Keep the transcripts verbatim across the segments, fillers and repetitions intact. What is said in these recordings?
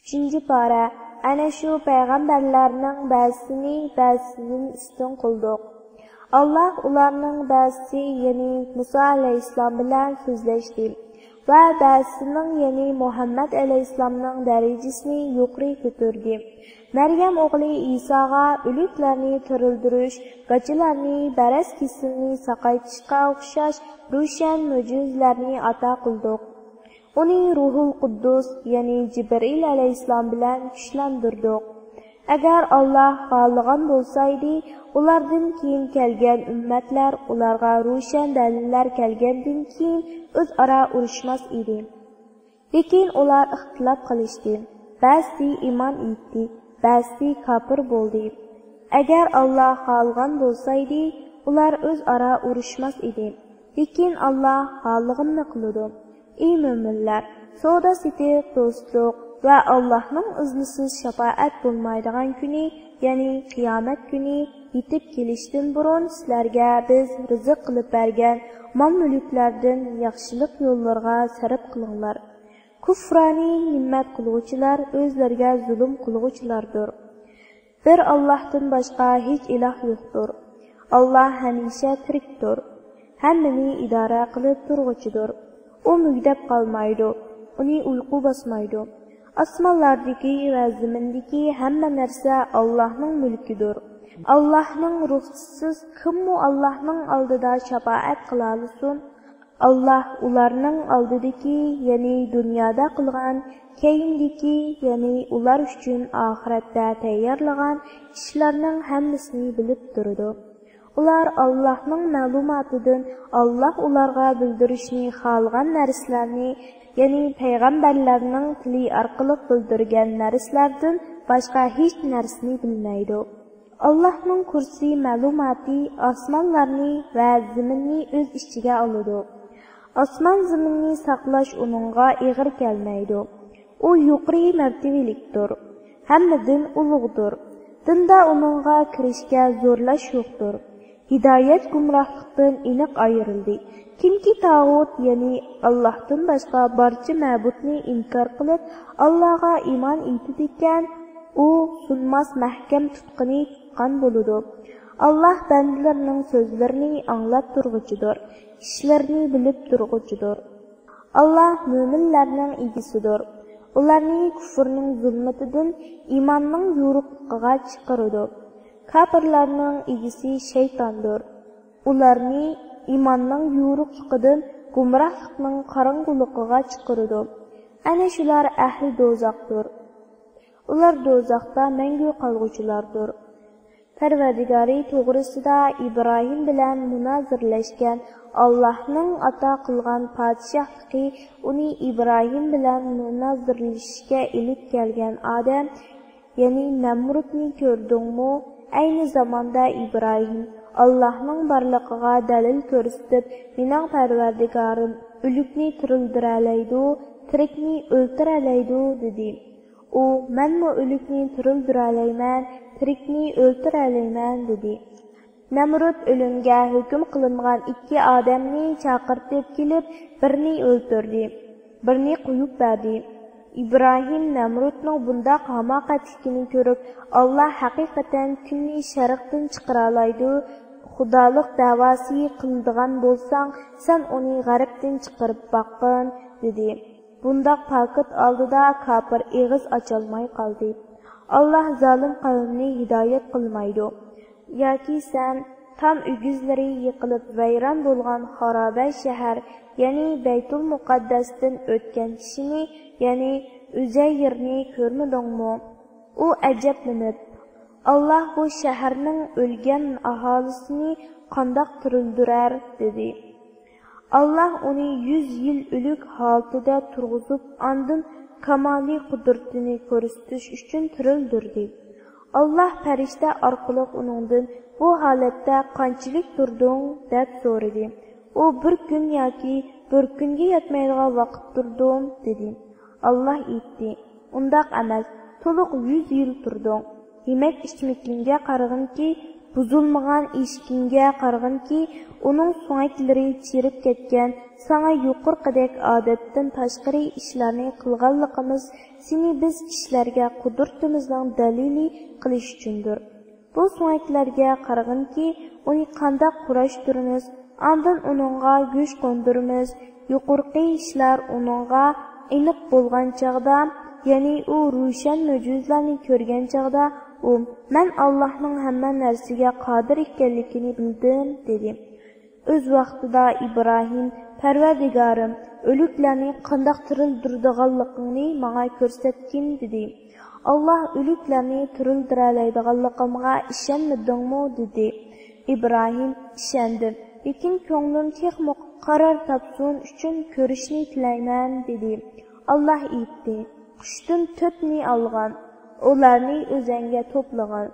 ئۈچىنچى پارە. ئەنە شۇ پەيغەمبەرلەرنىڭ بەزىسىنى بەزىسىدىن ئۈستۈن قىلدۇق. ئاللاھ ئۇلارنىڭ بەزىسى، يەنى مۇسا ئەلەيھىسسالام بىلەن سۆزلەشتى ۋە بەزىسىنىڭ، يەنى مۇھەممەد ئەلەيھىسسالامنىڭ دەرىجىسىنى يۇقىرى كۆتۈردى. مەريەم ئوغلى ئىساغا ئۆلۈكلەرنى تىرىلدۈرۈش، گاچىلارنى، بەرەس كېسىلىنى ساقايتىشقا ئوخشاش روشەن مۆجىزىلەرنى ئاتا قىلدۇق. ئۇنى روھۇل قۇددۇس، يەنى جىبرىئىل ئەلەيھىسسالام بىلەن كۈچلەندۈردۇق. ئەگەر ئاللاھ خالىغان بولسايدى، ئۇلاردىن كېيىن كەلگەن ئۈممەتلەر ئۇلارغا روشەن دەلىللەر كەلگەندىن كېيىن ئۆزئارا ئۇرۇشماس ئىدى. لېكىن ئۇلار ئىختىلاپ قىلىشتى. بەزىسى ئىمان ئېيتتى، بەزىسى كاپىر بولدى. ئەگەر ئاللاھ خالىغان بولسايدى، ئۇلار ئۆزئارا ئۇرۇشماس ئىدى. لېكىن ئاللاھ خالىغىنىنى قىلىدۇ. ئى مۆمىنلەر، سودا-سېتىق، دوستلۇق ۋە ئاللاھنىڭ ئىزنىسىز شاپائەت بولمايدىغان كۈنى، يەنى قىيامەت كۈنى يېتىپ كېلىشتىن بۇرۇن سىلەرگە بىز رىزىق قىلىپ بەرگەن مال-مۈلۈكلەردىن ياخشىلىق يوللىرىغا سەرپ قىلىڭلار. كۇفرانى نېمەت قىلغۇچىلار ئۆزلىرىگە زۇلۇم قىلغۇچىلاردۇر. بىر ئاللاھتىن باشقا ھېچ ئىلاھ يوقتۇر. ئاللاھ ھەمىشە تىرىكتۇر. ھەممىنى ئىدارە قىلىپ تۇرغۇچىدۇر. ئۇ مۈگدەپ قالمايدۇ. ئۇنى ئۇيقۇ باسمايدۇ. ئاسمانلاردىكى ۋە زېمىندىكى ھەممە نەرسە ئاللاھنىڭ مۈلكىدۇر. ئاللاھنىڭ رۇخسىتىسىز كىممۇ ئاللاھنىڭ ئالدىدا شاپائەت قىلالىسۇن؟ ئاللاھ ئۇلارنىڭ ئالدىدىكى، يەنى دۇنيادا قىلغان، كەينىدىكى، يەنى ئۇلار ئۈچۈن ئاخىرەتتە تەييارلىغان ئىشلارنىڭ ھەممىسىنى بىلىپ تۇرىدۇ. ئۇلار ئاللاھنىڭ مەلۇماتىدىن، ئاللاھ ئۇلارغا بىلدۈرۈشنى خالىغان نەرسىلەرنى، يەنى پەيغەمبەرلەرنىڭ تىلى ئارقىلىق بىلدۈرگەن نەرسىلەردىن باشقا ھېچ نەرسىنى بىلمەيدۇ. ئاللاھنىڭ كۇرسى مەلۇماتى ئاسمانلارنى ۋە زېمىننى ئۆز ئىچىگە ئالىدۇ. ئاسمان زېمىننى ساقلاش ئۇنىڭغا ئېغىر كەلمەيدۇ. ئۇ يۇقىرى مەرتىۋىلىكتۇر، ھەممىدىن ئۇلۇغدۇر. دىندا ئۇنىڭغا كىرىشكە زورلاش يوقتۇر. ھىدايەت گۇمراھلىقتىن ئېنىق ئايرىلدى. كىمكى تاغۇت، يەنى ئاللاھتىن باشقا بارچە مەبۇدنى ئىنكار قىلىپ، ئاللاھقا ئىمان ئېيتىدىكەن، ئۇ سۇنماس مەھكەم تۇتقىنى تۇتقان بولىدۇ. ئاللاھ بەندىلىرىنىڭ سۆزلىرىنى ئاڭلاپ تۇرغۇچىدۇر، ئىشلىرىنى بىلىپ تۇرغۇچىدۇر. ئاللاھ مۆمىنلەرنىڭ ئىگىسىدۇر. ئۇلارنى كۇفرنىڭ زۇلمىتىدىن ئىماننىڭ يورۇقلۇقىغا چىقىرىدۇ. كاپىرلارنىڭ ئىگىسى شەيتاندۇر. ئۇلارنى ئىماننىڭ يورۇقلۇقىدىن گۇمراھلىقنىڭ قاراڭغۇلۇقىغا چىقىرىدۇ. ئەنە شۇلار ئەھلى دوزاختۇر. ئۇلار دوزاختا مەڭگۈ قالغۇچىلاردۇر. پەرۋەردىگارى توغرىسىدا ئىبراھىم بىلەن مۇنازىرىلەشكەن، ئاللاھنىڭ ئاتا قىلغان پادىشاھلىقى ئۇنى ئىبراھىم بىلەن مۇنازىرىلىشىشكە ئېلىپ كەلگەن ئادەم، يەنى نەمرۇتنى كۆردۈڭمۇ؟ ئەينى زاماندا ئىبراھىم ئاللاھنىڭ بارلىقىغا دەلىل كۆرسىتىپ، مېنىڭ پەرۋەردىگارىم ئۆلۈكنى تىرىلدۈرەلەيدۇ، تىرىكنى ئۆلتۈرەلەيدۇ، دېدى. ئۇ، مەنمۇ ئۆلۈكنى تىرىلدۈرەلەيمەن، تىرىكنى ئۆلتۈرەلەيمەن، دېدى. نەمرۇت ئۆلۈمگە ھۆكۈم قىلىنغان ئىككى ئادەمنى چاقىرتىپ كېلىپ، بىرنى ئۆلتۈردى، بىرنى قويۇپ بەردى. ئىبراھىم نەمرۇتنىڭ بۇنداق ھاماقەتلىكىنى كۆرۈپ، ئاللاھ ھەقىقەتەن كۈننى شەرقتىن چىقىرالايدۇ، خۇدالىق دەۋاسى قىلىدىغان بولساڭ، سەن ئۇنى غەربتىن چىقىرىپ باققىن، دېدى. بۇنداق پاكىت ئالدىدا كاپىر ئېغىز ئاچالماي قالدى. ئاللاھ زالىم قەۋمنى ھىدايەت قىلمايدۇ. ياكى سەن تام ئۆگزىلىرى يىقىلىپ ۋەيران بولغان خارابە شەھەر، يەنى بەيتۇل مۇقەددەستىن ئۆتكەن كىشىنى، يەنى ئۈزەيرنى كۆرمىدىڭمۇ؟ ئۇ ئەجەبلىنىپ، ئاللاھ بۇ شەھەرنىڭ ئۆلگەن ئاھالىسىنى قانداق تىرىلدۈرەر؟ دېدى. ئاللاھ ئۇنى يۈز يىل ئۆلۈك ھالىتىدە تۇرغۇزۇپ، ئاندىن كامالىي قۇدرىتىنى كۆرسىتىش ئۈچۈن تىرىلدۈردى. ئاللاھ پەرىشتە ئارقىلىق ئۇنىڭدىن، بۇ ھالەتتە قانچىلىك تۇردۇڭ؟ دەپ سورىدى. ئۇ، بىر كۈن ياكى بىر كۈنگە يەتمەيدىغان ۋاقىت تۇردۇم، دېدى. ئاللاھ ئېيتتى، ئۇنداق ئەمەس، تولۇق يۈز يىل تۇردۇڭ. يېمەك ئىچمىكىڭگە قارىغىنكى، بۇزۇلمىغان ئېشىكىڭگە قارىغىنكى، ئۇنىڭ سۆڭەكلىرى چىرىپ كەتكەن، ساڭا يۇقىرىقىدەك ئادەتتىن تاشقىرى ئىشلارنى قىلغانلىقىمىز سېنى بىز كىشىلەرگە قۇدرىتىمىزنىڭ دەلىلى قىلىش ئۈچۈندۇر. بۇ سۆڭەكلەرگە قارىغىنكى، ئۇنى قانداق قۇراشتۇرىمىز، ئاندىن ئۇنىڭغا گۆش قوندۇرىمىز. يۇقىرىقى ئىشلار ئۇنىڭغا ئېنىق بولغان چاغدا، يەنى ئۇ روشەن مۆجىزىلەرنى كۆرگەن چاغدا، ئۇ، «مەن ئاللاھنىڭ ھەممە نەرسىگە قادىر ئىكەنلىكىنى بىلدىم» دېدى. ئۆز ۋاقتىدا ئىبراھىم، «پەرۋەردىگارىم، ئۆلۈكلەرنى قانداق تىرىلدۈرىدىغانلىقىڭنى ماڭا كۆرسەتكىن» دېدى. «ئاللاھ ئۆلۈكلەرنى تىرىلدۈرەلەيدىغانلىقىمغا ئىشەنمىدىڭمۇ؟» دېدى. ئىبراھىم، «ئىشەندىم، لېكىن كۆڭلۈم تېخىمۇ قارار تاپسۇن ئۈچۈن كۆرۈشنى تىلەيمەن» دېدى. ئاللاھ ئېيتتى، «قۇشتىن تۆتنى ئالغىن، ئۇلارنى ئۆزەڭگە توپلىغىن،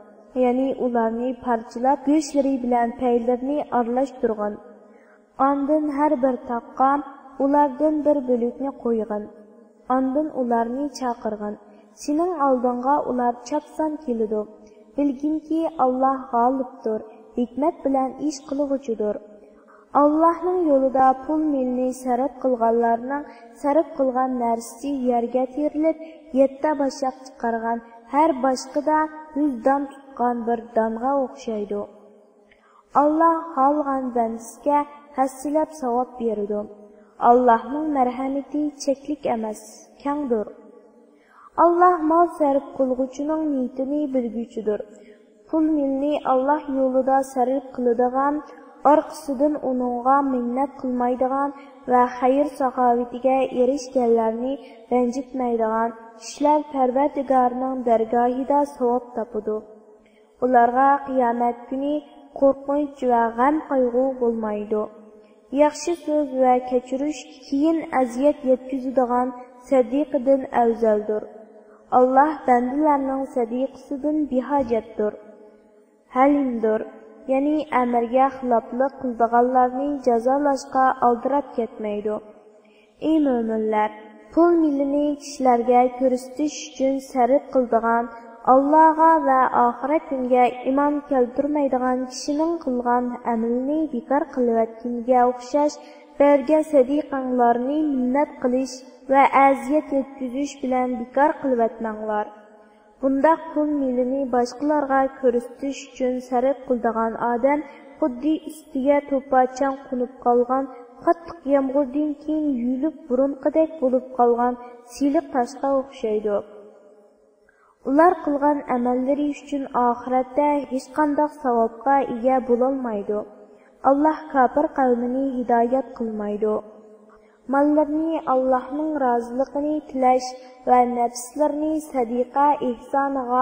يەنى ئۇلارنى پارچىلاپ، گۆشلىرى بىلەن پەيلىرىنى ئارىلاشتۇرغىن. ئاندىن ھەر بىر تاغقا ئۇلاردىن بىر بۆلەكنى قويغىن. ئاندىن ئۇلارنى چاقىرغىن. سېنىڭ ئالدىڭغا ئۇلار چاپسان كېلىدۇ. بىلگىنكى، ئاللاھ غالىبتۇر، ھېكمەت بىلەن ئىش قىلغۇچىدۇر.» ئاللاھنىڭ يولىدا پۇل مېلىنى سەرپ قىلغانلارنىڭ سەرپ قىلغان نەرسىسى يەرگە تېرىلىپ، يەتتە باشاق چىقارغان ھەر باشقىدا يۈز دان تۇتقان بىر دانغا ئوخشايدۇ. ئاللاھ خالىغان بەندىسىگە ھەسسىلەپ ساۋاب بېرىدۇ. ئاللاھنىڭ مەرھەمىتى چەكلىك ئەمەس، كەڭدۇر. ئاللاھ مال سەرپ قىلغۇچىنىڭ نىيىتىنى بىلگۈچىدۇر. پۇل مېلىنى ئاللاھ يولىدا سەرپ قىلىدىغان، ئارقىسىدىن ئۇنىڭغا مىننەت قىلمايدىغان ۋە خەير-ساخاۋىتىگە ئېرىشكەنلەرنى رەنجىتمەيدىغان كىشىلەر پەرۋەردىگارىنىڭ دەرگاھىدا ساۋاب تاپىدۇ. ئۇلارغا قىيامەت كۈنى قورقۇنچ ۋە غەم-قايغۇ بولمايدۇ. ياخشى سۆز ۋە كەچۈرۈش كېيىن ئەزىيەت يەتكۈزىدىغان سەدىقىدىن ئەۋزەلدۇر. ئاللاھ بەندىلەرنىڭ سەدىقىسىدىن بىھاجەتتۇر. ھەلىمدۇر، يەنى ئەمرىگە خىلاپلىق قىلىدىغانلارنى جازالاشقا ئالدىراپ كەتمەيدۇ. ئى مۆمىنلەر! پۇل مېلىنى كىشىلەرگە كۆرسىتىش ئۈچۈن سەرپ قىلىدىغان، ئاللاغا ۋە ئاخىرەت كۈنگە ئىمان كەلتۈرمەيدىغان كىشىنىڭ قىلغان ئەمىلىنى بىكار قىلىۋەتكىنىگە ئوخشاش، بەرگەن سەدىقەڭلارنى مىننەت قىلىش ۋە ئەزىيەت يەتكۈزۈش بىلەن بىكار قىلىۋەتمەڭلار. بۇنداق پۇل مېلىنى باشقىلارغا كۆرسىتىش ئۈچۈن سەرپ قىلىدىغان ئادەم خۇددى ئۈستىگە توپا چاڭ قونۇپ قالغان، قاتتىق يامغۇردىن كېيىن يۇيۇلۇپ بۇرۇنقىدەك بولۇپ قالغان سىلىق تاشقا ئوخشايدۇ. ئۇلار قىلغان ئەمەللىرى ئۈچۈن ئاخىرەتتە ھېچقانداق ساۋابقا ئىگە بولالمايدۇ. ئاللاھ كاپىر قەۋمىنى ھىدايەت قىلمايدۇ. ماللىرىنى ئاللاھنىڭ رازىلىقىنى تىلەش ۋە نەپسلىرىنى سەدىقە ئېھسانىغا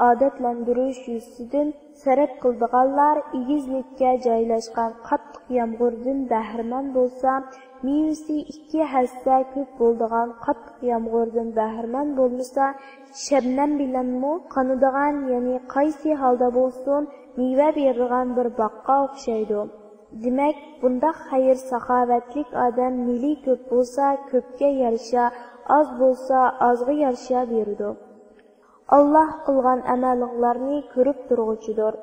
ئادەتلەندۈرۈش يۈزىسىدىن سەرپ قىلىدىغانلار ئېگىزلىككە جايلاشقان قاتتىق يامغۇردىن بەھرىمەن بولسا، مېۋىسى ئىككى ھەسسە كۆپ بولىدىغان قاتتىق يامغۇردىن بەھرىمەن بولمىسا، شەبنەم بىلەنمۇ قانىدىغان، يەنى قايسى ھالدا بولسۇن، مېۋە بېرىدىغان بىر باغقا ئوخشايدۇ. دېمەك، بۇنداق خەير-ساخاۋەتلىك ئادەم مېلى كۆپ بولسا، كۆپكە يارىشا، ئاز بولسا، ئازغا يارىشا بېرىدۇ. ئاللاھ قىلغان ئەمەلىڭلارنى كۆرۈپ تۇرغۇچىدۇر.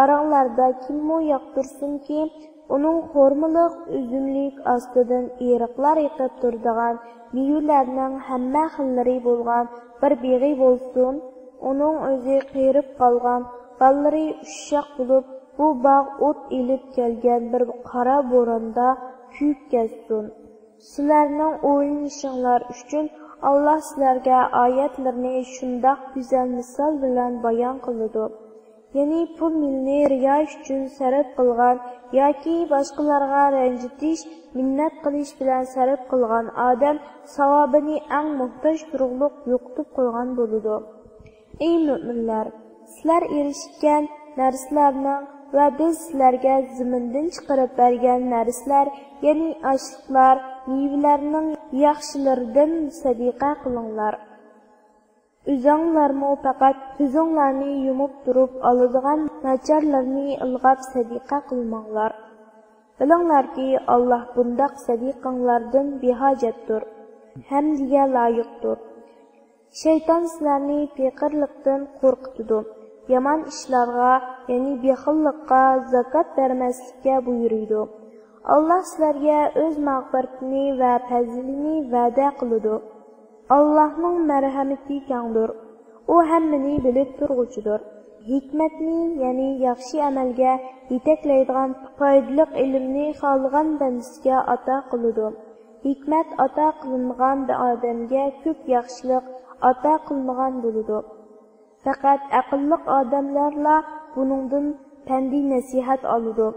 ئاراڭلاردا كىممۇ ياقتۇرسۇنكى، ئۇنىڭ خورمىلىق ئۈزۈملۈك ئاستىدىن ئېرىقلار ئېقىپ تۇرىدىغان، مېۋىلەرنىڭ ھەممە خىللىرى بولغان بىر بېغى بولسۇن، ئۇنىڭ ئۆزى قېرىپ قالغان، بالىلىرى ئۇششاق بولۇپ، بۇ باغ ئوت ئېلىپ كەلگەن بىر قارا بوراندا كۆيۈپ كەتسۇن. سىلەرنىڭ ئويلىنىشىڭلار ئۈچۈن، ئاللاھ سىلەرگە ئايەتلىرىنى شۇنداق گۈزەل مىسال بىلەن بايان قىلىدۇ. يەنى پۇل مېلىنى رىيا ئۈچۈن سەرپ قىلغان ياكى باشقىلارغا رەنجىتىش، مىننەت قىلىش بىلەن سەرپ قىلغان ئادەم ساۋابىنى ئەڭ موھتاج تۇرۇقلۇق يوقىتىپ قويغان بولىدۇ. ئەي مۆمىنلەر! سىلەر ئېرىشكەن نەرسىلەرنىڭ ۋە بىز سىلەرگە زېمىندىن چىقىرىپ بەرگەن نەرسىلەر، يەنى ئاشلىقلار، مېۋىلەرنىڭ ياخشىلىرىدىن سەدىقە قىلىڭلار. ئۆزۈڭلارمۇ پەقەت كۆزۈڭلارنى يۇمۇپ تۇرۇپ ئالىدىغان ناچارلىرىنى ئىلغاپ سەدىقە قىلماڭلار. بىلىڭلاركى، ئاللاھ بۇنداق سەدىقەڭلاردىن بىھاجەتتۇر، ھەمدىگە لايىقتۇر. شەيتان سىلەرنى پېقىرلىقتىن قورقۇتىدۇ. يامان ئىشلارغا، يەنى بېخىللىققا، زاكات بەرمەسلىككە بۇيرۇيدۇ. ئاللاھ سىلەرگە ئۆز مەغپىرىتىنى ۋە پەزلىنى ۋەدە قىلىدۇ. ئاللاھنىڭ مەرھەمىتى كەڭدۇر. ئۇ ھەممىنى بىلىپ تۇرغۇچىدۇر. ھېكمەتنى، يەنى ياخشى ئەمەلگە يېتەكلەيدىغان پايدىلىق ئىلىمنى خالىغان بەندىسىگە ئاتا قىلىدۇ. ھېكمەت ئاتا قىلىنغان ئادەمگە كۆپ ياخشىلىق ئاتا قىلىنغان بولىدۇ. پەقەت ئەقىللىق ئادەملەرلا بۇنىڭدىن پەندى نەسىھەت ئالىدۇ.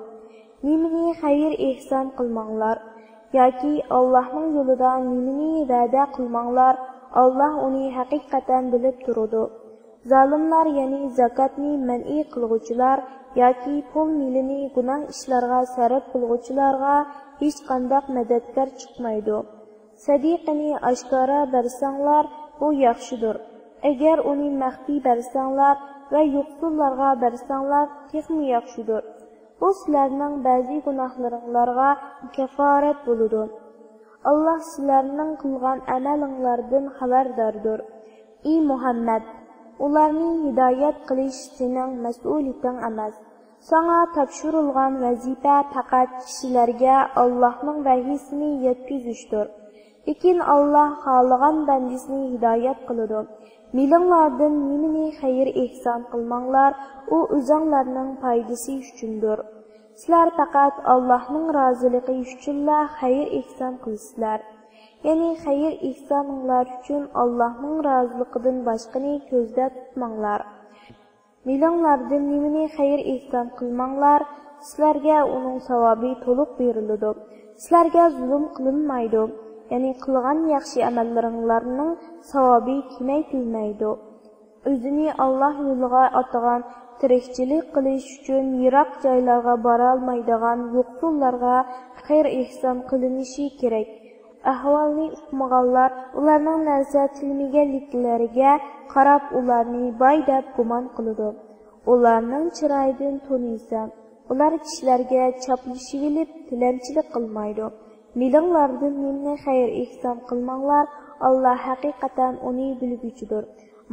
نېمىنى خەير-ئېھسان قىلماڭلار ياكى ئاللاھنىڭ يولىدا نېمىنى ۋەدە قىلماڭلار، ئاللاھ ئۇنى ھەقىقەتەن بىلىپ تۇرىدۇ. زالىملار، يەنى زاكاتنى مەنئى قىلغۇچىلار ياكى پۇل مېلىنى گۇناھ ئىشلارغا سەرپ قىلغۇچىلارغا ھېچقانداق مەدەتكار چىقمايدۇ. سەدىقىنى ئاشكارا بەرسەڭلار، بۇ ياخشىدۇر. ئەگەر ئۇنى مەخپىي بەرسەڭلار ۋە يوقسۇللارغا بەرسەڭلار، تېخىمۇ ياخشىدۇر. بۇ سىلەرنىڭ بەزى گۇناھلىرىڭلارغا كەففارەت بولىدۇ. ئاللاھ سىلەرنىڭ قىلغان ئەمەلىڭلاردىن خەۋەرداردۇر. ئى مۇھەممەد، ئۇلارنى ھىدايەت قىلىش سېنىڭ مەسئۇلىيىتىڭ ئەمەس. ساڭا تاپشۇرۇلغان ۋەزىپە پەقەت كىشىلەرگە ئاللاھنىڭ ۋەھىيسىنى يەتكۈزۈشتۇر. لېكىن ئاللاھ خالىغان بەندىسىنى ھىدايەت قىلىدۇ. مېلىڭلاردىن نېمىنى خەير-ئېھسان قىلماڭلار، ئۇ ئۆزۈڭلارنىڭ پايدىسى ئۈچۈندۇر. سىلەر پەقەت ئاللاھنىڭ رازىلىقى ئۈچۈنلا خەير-ئېھسان قىلىسىلەر. يەنى خەير-ئېھسانىڭلار ئۈچۈن ئاللاھنىڭ رازىلىقىدىن باشقىنى كۆزدە تۇتماڭلار. مېلىڭلاردىن نېمىنى خەير-ئېھسان قىلماڭلار، سىلەرگە ئۇنىڭ ساۋابى تولۇق بېرىلىدۇ. سىلەرگە زۇلۇم قىلىنمايدۇ، يەنى قىلغان ياخشى ئەمەللىرىڭلارنىڭ ساۋابى كېمەيتۈلمەيدۇ. ئۆزىنى ئاللاھ يولىغا ئاتىغان، تىرىكچىلىك قىلىش ئۈچۈن يىراق جايلارغا بارالمايدىغان يوقسۇللارغا خەير-ئېھسان قىلىنىشى كېرەك. ئەھۋالنى ئۇقمىغانلار ئۇلارنىڭ نەرسە تىلىمىگەنلىكلىرىگە قاراپ ئۇلارنى باي دەپ گۇمان قىلىدۇ. ئۇلارنىڭ چىرايىدىن تونۇيسەن، ئۇلار كىشىلەرگە چاپلىشىۋېلىپ تىلەمچىلىك قىلمايدۇ. مېلىڭلاردىن نېمىنى خەير-ئېھسان قىلماڭلار، ئاللاھ ھەقىقەتەن ئۇنى بىلگۈچىدۇر.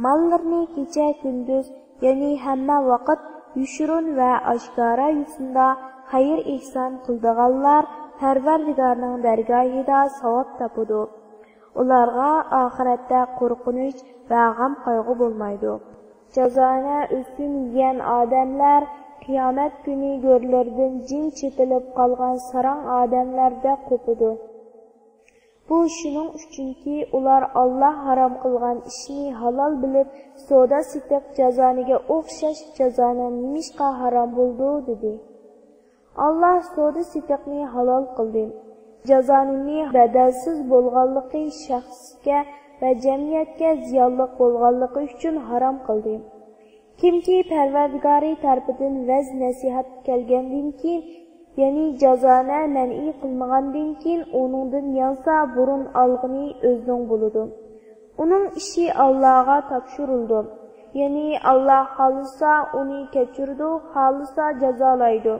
ماللىرىنى كېچە-كۈندۈز، يەنى ھەممە ۋاقىت يوشۇرۇن ۋە ئاشكارا يوسۇندا خەير-ئېھسان قىلىدىغانلار پەرۋەردىگارنىڭ دەرگاھىدا ساۋاب تاپىدۇ. ئۇلارغا ئاخىرەتتە قورقۇنچ ۋە غەم-قايغۇ بولمايدۇ. جازانە ئۆسۈم يېگەن ئادەملەر قىيامەت كۈنى گۆرلىرىدىن جىن چېپىلىپ قالغان ساراڭ ئادەملەردەك قوپىدۇ. بۇ شۇنىڭ ئۈچۈنكى، ئۇلار ئاللاھ ھارام قىلغان ئىشنى ھالال بىلىپ، سودا-سېتىق جازانىگە ئوخشاش جازانە نېمىشقا ھارام بولىدۇ؟ دېدى. ئاللاھ سودا-سېتىقنى ھالال قىلدى. جازانىنى بەدەلسىز بولغانلىقى، شەخسكە ۋە جەمئىيەتكە زىيانلىق بولغانلىقى ئۈچۈن ھارام قىلدى. كىمكى پەرۋەردىگارى تەرىپىدىن ۋەز-نەسىھەت كەلگەندىن كېيىن، يەنى جازانە مەنئى قىلمىغاندىن كېيىن ئۇنىڭدىن يانسا، بۇرۇن ئالغىنى ئۆزىنىڭ بولىدۇ. ئۇنىڭ ئىشى ئاللاغا تاپشۇرۇلىدۇ. يەنى ئاللا خالىسا ئۇنى كەچۈرىدۇ، خالىسا جازالايدۇ.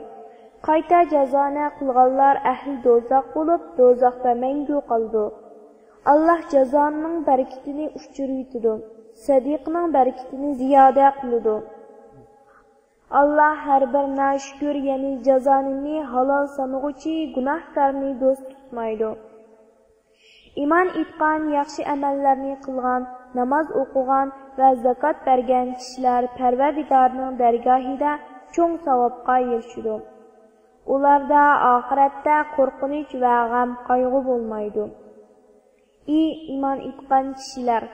قايتا جازانە قىلغانلار ئەھلى دوزاخ بولۇپ، دوزاختا مەڭگۈ قالىدۇ. ئاللا جازانىڭ بەرىكىتىنى ئۇچۇرۇۋېتىدۇ، سەدىقىنىڭ بەرىكىتىنى زىيادە قىلىدۇ. ئاللا ھەر بىر ناشۈكۈر، يەنى جازانىنى ھالال سانىغۇچى گۇناھكارنى دوست تۇتمايدۇ. ئىمان ئېيتقان، ياخشى ئەمەللەرنى قىلغان، ناماز ئوقۇغان ۋە زاكات بەرگەن كىشىلەر پەرۋەردىگارنىڭ دەرگاھىدا چوڭ ساۋابقا ئېرىشىدۇ. ئۇلاردا ئاخىرەتتە قورقۇنچ ۋە غەم-قايغۇ بولمايدۇ. ئى ئىمان ئېيتقان كىشىلەر!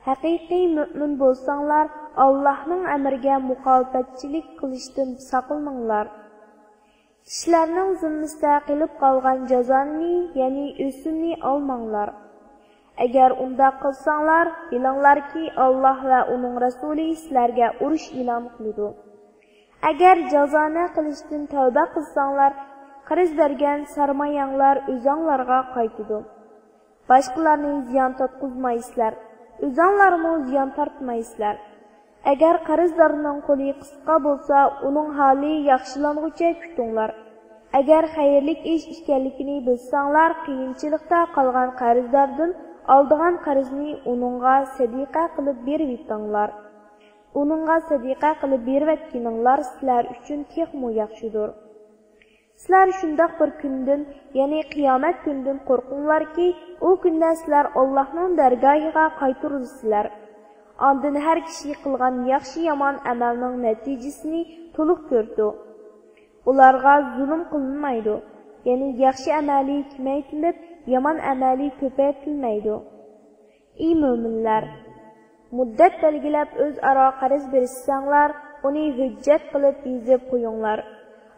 ھەقىقىي مۆمىن بولساڭلار، ئاللاھنىڭ ئەمرىگە مۇخالىپەتچىلىك قىلىشتىن ساقلىنىڭلار. كىشىلەرنىڭ زىممىسىدە قېلىپ قالغان جازانى، يەنى ئۆسۈمنى ئالماڭلار. ئەگەر ئۇنداق قىلساڭلار، بىلىڭلاركى، ئاللاھ ۋە ئۇنىڭ رەسۇلى سىلەرگە ئۇرۇش ئېلان قىلىدۇ. ئەگەر جازانە قىلىشتىن تەۋبە قىلساڭلار، قەرز بەرگەن سەرمايەڭلار ئۆزۈڭلارغا قايتىدۇ. باشقىلارنى زىيان تارتقۇزمايسىلەر، ئۆزۈڭلارمۇ زىيان تارتمايسىلەر. ئەگەر قەرزدارنىڭ قولى قىسقا بولسا، ئۇنىڭ ھالى ياخشىلانغۇچە كۈتۈڭلار. ئەگەر خەيرلىك ئىش ئىكەنلىكىنى بىلسەڭلار، قىيىنچىلىقتا قالغان قەرزداردىن ئالىدىغان قەرزنى ئۇنىڭغا سەدىقە قىلىپ بېرىۋېتىڭلار. ئۇنىڭغا سەدىقە قىلىپ بېرىۋەتكىنىڭلار سىلەر ئۈچۈن تېخىمۇ ياخشىدۇر. سىلەر شۇنداق بىر كۈندىن، يەنى قىيامەت كۈنىدىن قورقۇڭلاركى، ئۇ كۈندە سىلەر ئاللاھنىڭ دەرگاھىغا قايتۇرۇلىسىلەر. ئاندىن ھەر كىشى قىلغان ياخشى-يامان ئەمەلنىڭ نەتىجىسىنى تولۇق كۆرىدۇ. ئۇلارغا زۇلۇم قىلىنمايدۇ، يەنى ياخشى ئەمەلى كېمەيتىلىپ، يامان ئەمەلى كۆپەيتىلمەيدۇ. ئى مۆمىنلەر! مۇددەت بەلگىلەپ ئۆزئارا قەرز بېرىشسەڭلار، ئۇنى ھۆججەت قىلىپ يېزىپ قويۇڭلار.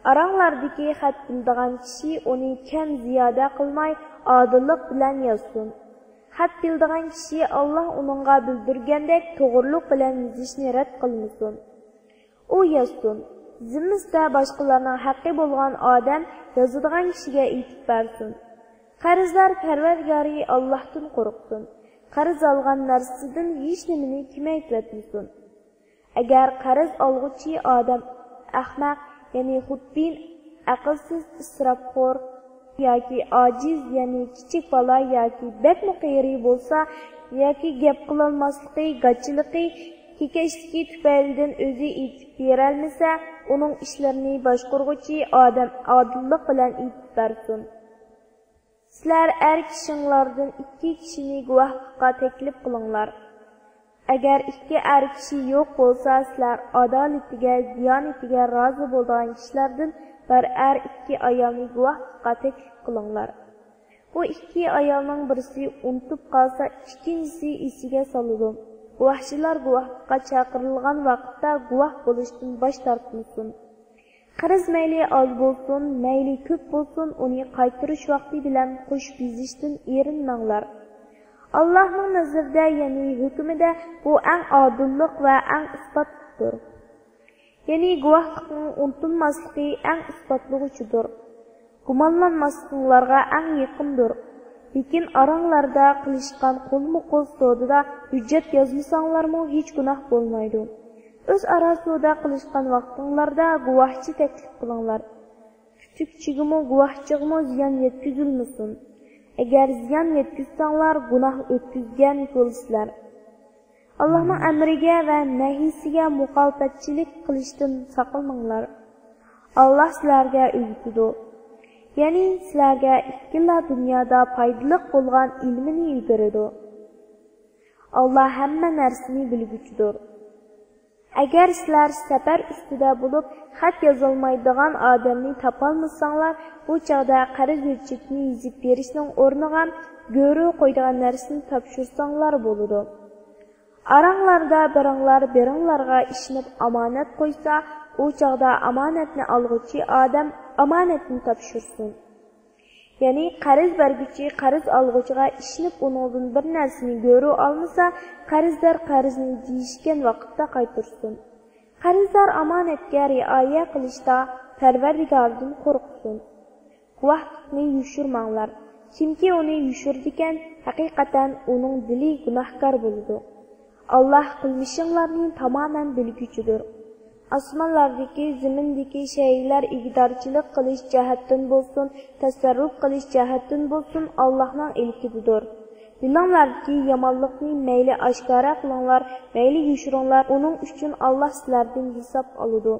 ئاراڭلاردىكى خەت بىلىدىغان كىشى ئۇنى كەم زىيادە قىلماي ئادىللىق بىلەن يازسۇن. خەت بىلىدىغان كىشى ئاللاھ ئۇنىڭغا بىلدۈرگەندەك توغرىلىق بىلەن يېزىشنى رەت قىلمىسۇن. ئۇ يازسۇن، زىممىسىدە باشقىلارنىڭ ھەققى بولغان ئادەم يازىدىغان كىشىگە ئېيتىپ بەرسۇن. قەرزدار پەرۋەردىگارى ئاللاھتىن قورقسۇن. قەرز ئالغان نەرسىسىدىن ھېچنېمىنى كېمەيتىۋەتمىسۇن. ئەگەر قەرز ئالغۇچى ئادەم ئەخمەق، يەنى خۇددىن ئەقىلسىز، ئىسراپخور ياكى ئاجىز، يەنى كىچىك بالا ياكى بەكمۇ قېرى بولسا ياكى گەپ قىلالماسلىقى، گاچىلىقى، كېكەچلىكى تۈپەيلىدىن ئۆزى ئېيتىپ بېرەلمىسە، ئۇنىڭ ئىشلىرىنى باشقۇرغۇچى ئادەم ئادىللىق بىلەن ئېيتىپ بەرسۇن. سىلەر ئەر كىشىڭلاردىن ئىككى كىشىنى گۇۋاھلىققا تەكلىپ قىلىڭلار. ئەگەر ئىككى ئەر كىشى يوق بولسا، سىلەر ئادالىتىگە، دىيانىتىگە رازى بولىدىغان كىشىلەردىن بىر ئەر ئىككى ئايالنى گۇۋاھلىققا تەكلىپ قىلىڭلار. بۇ ئىككى ئايالنىڭ بىرسى ئۇنتۇپ قالسا، ئىككىنچىسى ئېسىگە سالىدۇ. گۇۋاھچىلار گۇۋاھلىققا چاقىرىلغان ۋاقىتتا گۇۋاھ بولۇشتىن باش تارتمىسۇن. قەرز مەيلى ئاز بولسۇن، مەيلى كۆپ بولسۇن، ئۇنى قايتۇرۇش ۋاقتى بىلەن قوشۇپ يېزىشتىن ئېرىنمەڭلار. ئاللاھنىڭ نەزىرىدە، يەنى ھۆكمىدە بۇ ئەڭ ئادىللىق ۋە ئەڭ ئىسپاتلىقتۇر. يەنى گۇۋاھلىقنىڭ ئۇنتۇلماسلىقى ئەڭ ئىسپاتلىغۇچىدۇر. گۇمانلانماسلىقىڭلارغا ئەڭ يېقىندۇر. لېكىن ئاراڭلاردا قىلىشقان قولمۇ قول سودىدا ھۆججەت يازمىساڭلارمۇ ھېچ گۇناھ بولمايدۇ. ئۆزئارا سودا قىلىشقان ۋاقتىڭلاردا گۇۋاھچى تەكلىپ قىلىڭلار. پۈتۈكچىگىمۇ، گۇۋاھچىغىمۇ زىيان يەتكۈزۈلمىسۇن. ئەگەر زىيان يەتكۈزسەڭلار، گۇناھ ئۆتكۈزگەن بولىسىلەر. ئاللاھنىڭ ئەمرىگە ۋە نەھيىسىگە مۇخالىپەتچىلىك قىلىشتىن ساقلىنىڭلار. ئاللاھ سىلەرگە ئۆگىتىدۇ. يەنى سىلەرگە ئىككىلا دۇنيادا پايدىلىق بولغان ئىلمىنى يېتىرىدۇ. ئاللاھ ھەممە نەرسىنى بىلگۈچىدۇر. ئەگەر سىلەر سەپەر ئۈستىدە بولۇپ، خەت يازالمايدىغان ئادەمنى تاپالمىساڭلار، بۇ چاغدا قەرز ھۆججىتىنى يېزىپ بېرىشنىڭ ئورنىغا گۆرۈ قويىدىغان نەرسىنى تاپشۇرساڭلار بولىدۇ. ئاراڭلاردا بىرىڭلار بىرىڭلارغا ئىشىنىپ ئامانەت قويسا، ئۇ چاغدا ئامانەتنى ئالغۇچى ئادەم ئامانەتنى تاپشۇرسۇن. يەنى قەرز بەرگۈچى قەرز ئالغۇچىغا ئىشىنىپ ئۇنىڭدىن بىر نەرسىنى گۆرۈ ئالمىسا، قەرزدار قەرزنى دېيىشكەن ۋاقىتتا قايتۇرسۇن. قەرزدار ئامانەتكە رىئايە قىلىشتا پەرۋەردىگارىدىن قورقسۇن. گۇۋاھلىقنى يوشۇرماڭلار. كىمكى ئۇنى يوشۇرىدىكەن، ھەقىقەتەن ئۇنىڭ دىلى گۇناھكار بولىدۇ. ئاللاھ قىلمىشىڭلارنى تامامەن بىلگۈچىدۇر. ئاسمانلاردىكى، زېمىندىكى شەيئىلەر ئىگىدارچىلىق قىلىش جەھەتتىن بولسۇن، تەسەررۇپ قىلىش جەھەتتىن بولسۇن، ئاللاھنىڭ ئىلكىدىدۇر. بىلىڭلاركى، يامانلىقنى مەيلى ئاشكارا قىلىڭلار، مەيلى يوشۇرۇڭلار، ئۇنىڭ ئۈچۈن ئاللاھ سىلەردىن ھېساب ئالىدۇ.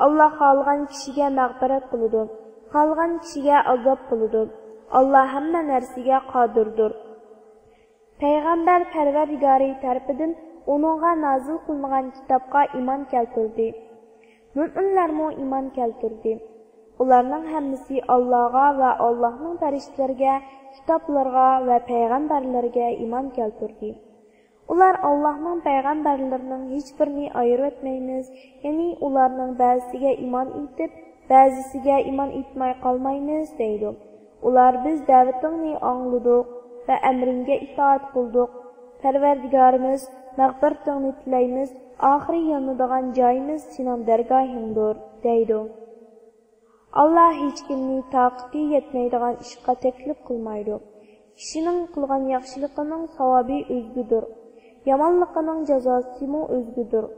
ئاللاھ خالىغان كىشىگە مەغپىرەت قىلىدۇ، خالىغان كىشىگە ئازاب قىلىدۇ. ئاللاھ ھەممە نەرسىگە قادىردۇر. پەيغەمبەر پەرۋەردىگارى تەرىپىدىن ئۇنىڭغا نازىل قىلىنغان كىتابقا ئىمان كەلتۈردى. مۆمىنلەرمۇ ئىمان كەلتۈردى. ئۇلارنىڭ ھەممىسى ئاللاغا ۋە ئاللاھنىڭ پەرىشتىلىرىگە، كىتابلىرىغا ۋە پەيغەمبەرلىرىگە ئىمان كەلتۈردى. ئۇلار ئاللاھنىڭ پەيغەمبەرلىرىنىڭ ھېچبىرىنى ئايرىۋەتمەيمىز، يەنى ئۇلارنىڭ بەزىسىگە ئىمان ئېيتىپ، بەزىسىگە ئىمان ئېيتماي قالمايمىز دەيدۇ. ئۇلار بىز دەۋىتىڭنى ئاڭلىدۇق ۋە ئەمرىڭگە ئىتائەت قىلدۇق. پەرۋەردىگارىمىز، مەغپىرىتىڭنى تىلەيمىز، ئاخىرى يانىدىغان جايىمىز سېنىڭ دەرگاھىڭدۇر دەيدۇ. ئاللاھ ھېچكىمنى تاقىتى يەتمەيدىغان ئىشقا تەكلىپ قىلمايدۇ. كىشىنىڭ قىلغان ياخشىلىقىنىڭ ساۋابى ئۆزگىدۇر، يامانلىقىنىڭ جازاسىمۇ ئۆزگىدۇر.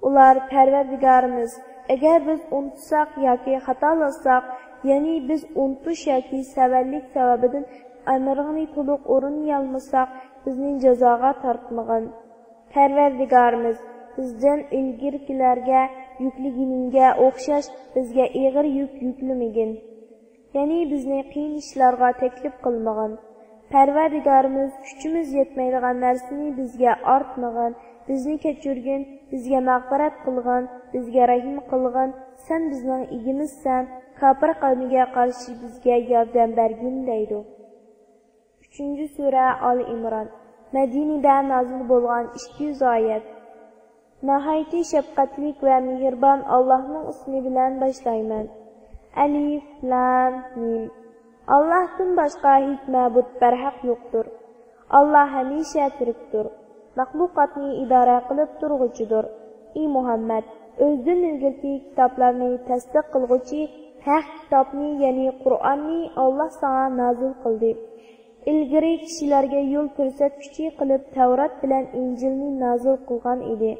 ئۇلار، پەرۋەردىگارىمىز، ئەگەر بىز ئۇنتۇساق ياكى خاتالاشساق، يەنى بىز ئۇنتۇش ياكى سەۋەنلىك سەۋەبىدىن ئەمرىڭنى تولۇق ئورۇنلىيالمىساق، بىزنى جازاغا تارتمىغىن. پەرۋەردىگارىمىز، بىزدىن ئىلگىرىكىلەرگە يۈكلىگىنىڭگە ئوخشاش بىزگە ئېغىر يۈك يۈكلىمىگىن. يەنى بىزنى قىيىن ئىشلارغا تەكلىپ قىلمىغىن. پەرۋەردىگارىمىز، كۈچىمىز يەتمەيدىغان نەرسىنى بىزگە ئارتمىغىن، بىزنى كەچۈرگىن، بىزگە مەغپىرەت قىلغىن، بىزگە رەھىم قىلغىن، سەن بىزنىڭ ئىگىمىزسەن، كاپىر قەۋمىگە قارشى بىزگە ياردەم بەرگىن دەيدۇ. ئۈچىنچى سۈرە ئالى ئىمران. مەدىنىدە نازىل بولغان ئىككى يۈز ئايەت. ناھايىتى شەپقەتلىك ۋە مېھرىبان ئاللاھنىڭ ئىسمى بىلەن باشلايمەن. ئەلىف، لام، مىم. ئاللاھتىن باشقا ھېچ مەبۇد بەرھەق يوقتۇر. ئاللاھ ھەمىشە تىرىكتۇر. مەخلۇقاتنى ئىدارە قىلىپ تۇرغۇچىدۇر. ئى مۇھەممەد، ئۆزىدىن ئىلگىرىكى كىتابلارنى تەستىق قىلغۇچى، ھەق كىتابنى، يەنى قۇرئاننى ئاللاھ ساڭا نازىل قىلدى. ئىلگىرى كىشىلەرگە يول كۆرسەتكۈچى قىلىپ تەۋرات بىلەن ئىنجىلنى نازىل قىلغان ئىدى.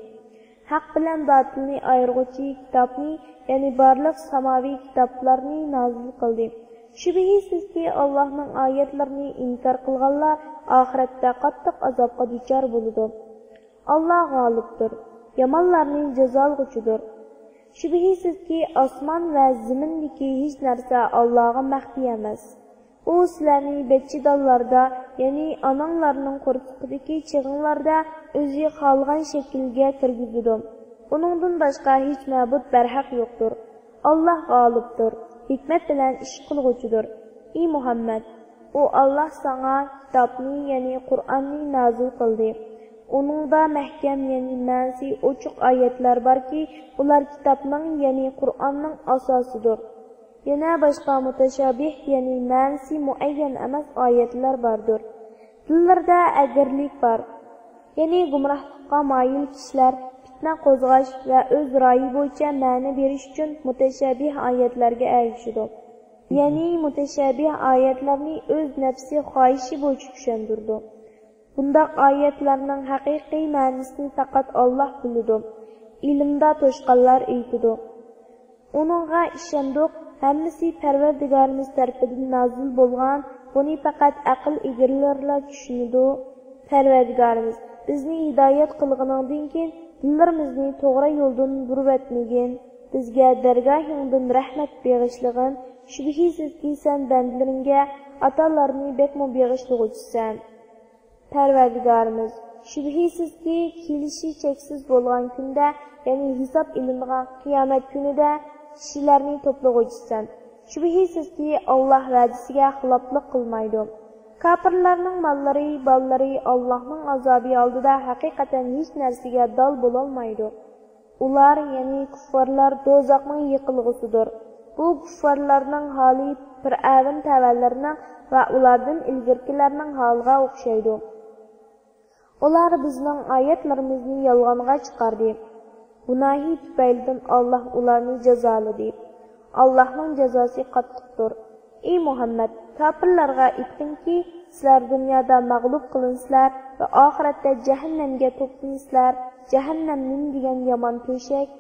ھەق بىلەن باتىلنى ئايرىغۇچى كىتابنى، يەنى بارلىق ساماۋىي كىتابلارنى نازىل قىلدى. شۈبھىسىزكى، ئاللاھنىڭ ئايەتلىرىنى ئىنكار قىلغانلار ئاخىرەتتە قاتتىق ئازابقا دۇچار بولىدۇ. ئاللاھ غالىبتۇر، يامانلارنى جازالىغۇچىدۇر. شۈبھىسىزكى، ئاسمان ۋە زېمىندىكى ھېچ نەرسە ئاللاھقا مەخپىي ئەمەس. ئۇ سىلەرنى بەچچە دانلاردا، يەنى ئاناڭلارنىڭ قورسىقىدىكى چېغىڭلاردا ئۆزى خالىغان شەكىلگە كىرگۈزىدۇ. ئۇنىڭدىن باشقا ھېچ مەبۇد بەرھەق يوقتۇر. ئاللاھ غالىبتۇر، ھېكمەت بىلەن ئىش قىلغۇچىدۇر. ئى مۇھەممەد، ئۇ ئاللاھ ساڭا كىتابنى، يەنى قۇرئاننى نازىل قىلدى. ئۇنىڭدا مەھكەم، يەنى مەنىسى ئوچۇق ئايەتلەر باركى، ئۇلار كىتابنىڭ، يەنى قۇرئاننىڭ ئاساسىدۇر. يەنە باشقا مۇتەشابىھ، يەنى مەنىسى مۇئەييەن ئەمەس ئايەتلەر باردۇر. دىللىرىدا ئەگرىلىك بار. يەنى گۇمراھلىققا مايىل كىشىلەر پىتنە قوزغاش ۋە ئۆز رايى بويىچە مەنە بېرىش ئۈچۈن مۇتەشابىھ ئايەتلەرگە ئەگىشىدۇ. يەنى مۇتەشابىھ ئايەتلەرنى ئۆز نەپسى خاھىشى بويىچە چۈشەندۈرىدۇ. بۇنداق ئايەتلەرنىڭ ھەقىقىي مەنىسىنى پەقەت ئاللاھ بىلىدۇ. ئىلىمدا توشقانلار ئېيتىدۇ. ئۇنىڭغا ئىشەندۇق، ھەممىسى پەرۋەردىگارىمىز تەرىپىدىن نازىل بولغان، بۇنى پەقەت ئەقىل ئىگىلىرىلا چۈشىنىدۇ. پەرۋەردىگارىمىز، بىزنى ھىدايەت قىلغىنىڭدىن كېيىن دىللىرىمىزنى توغرا يولدىن بۇرۇۋەتمىگىن، بىزگە دەرگاھىڭدىن رەھمەت بېغىشلىغىن، شۈبھىسىزكى، سەن بەندىلىرىڭگە ئاتالارنى بەكمۇ بېغىشلىغۇچىسەن. پەرۋەردىگارىمىز، شۈبھىسىزكى، كېلىشى چەكسىز بولغان كۈندە، يەنى ھېساب ئېلىنىدىغان قىيامەت كۈنىدە كىشىلەرنى توپلىغۇچىسەن. شۈبھىسىزكى، ئاللاھ ۋەدىسىگە خىلاپلىق قىلمايدۇ. كاپىرلارنىڭ ماللىرى، بالىلىرى ئاللاھنىڭ ئازابى ئالدىدا ھەقىقەتەن ھېچ نەرسىگە دال بولالمايدۇ. ئۇلار، يەنى كۇففارلار دوزاخنىڭ يېقىلغۇسىدۇر. بۇ كۇففارلارنىڭ ھالى پىرئەۋن تەۋەلىرىنىڭ ۋە ئۇلاردىن ئىلگىرىكىلەرنىڭ ھالىغا ئوخشايدۇ. ئۇلار بىزنىڭ ئايەتلىرىمىزنى يالغانغا چىقاردى. گۇناھى تۈپەيلىدىن ئاللاھ ئۇلارنى جازالىدى. ئاللاھنىڭ جازاسى قاتتىقتۇر. ئى مۇھەممەد، كاپىرلارغا ئېيتقىنكى، سىلەر دۇنيادا مەغلۇپ قىلىنىسىلەر ۋە ئاخىرەتتە جەھەننەمگە توپلىنىسىلەر. جەھەننەم نېمە دېگەن يامان تۆشەك!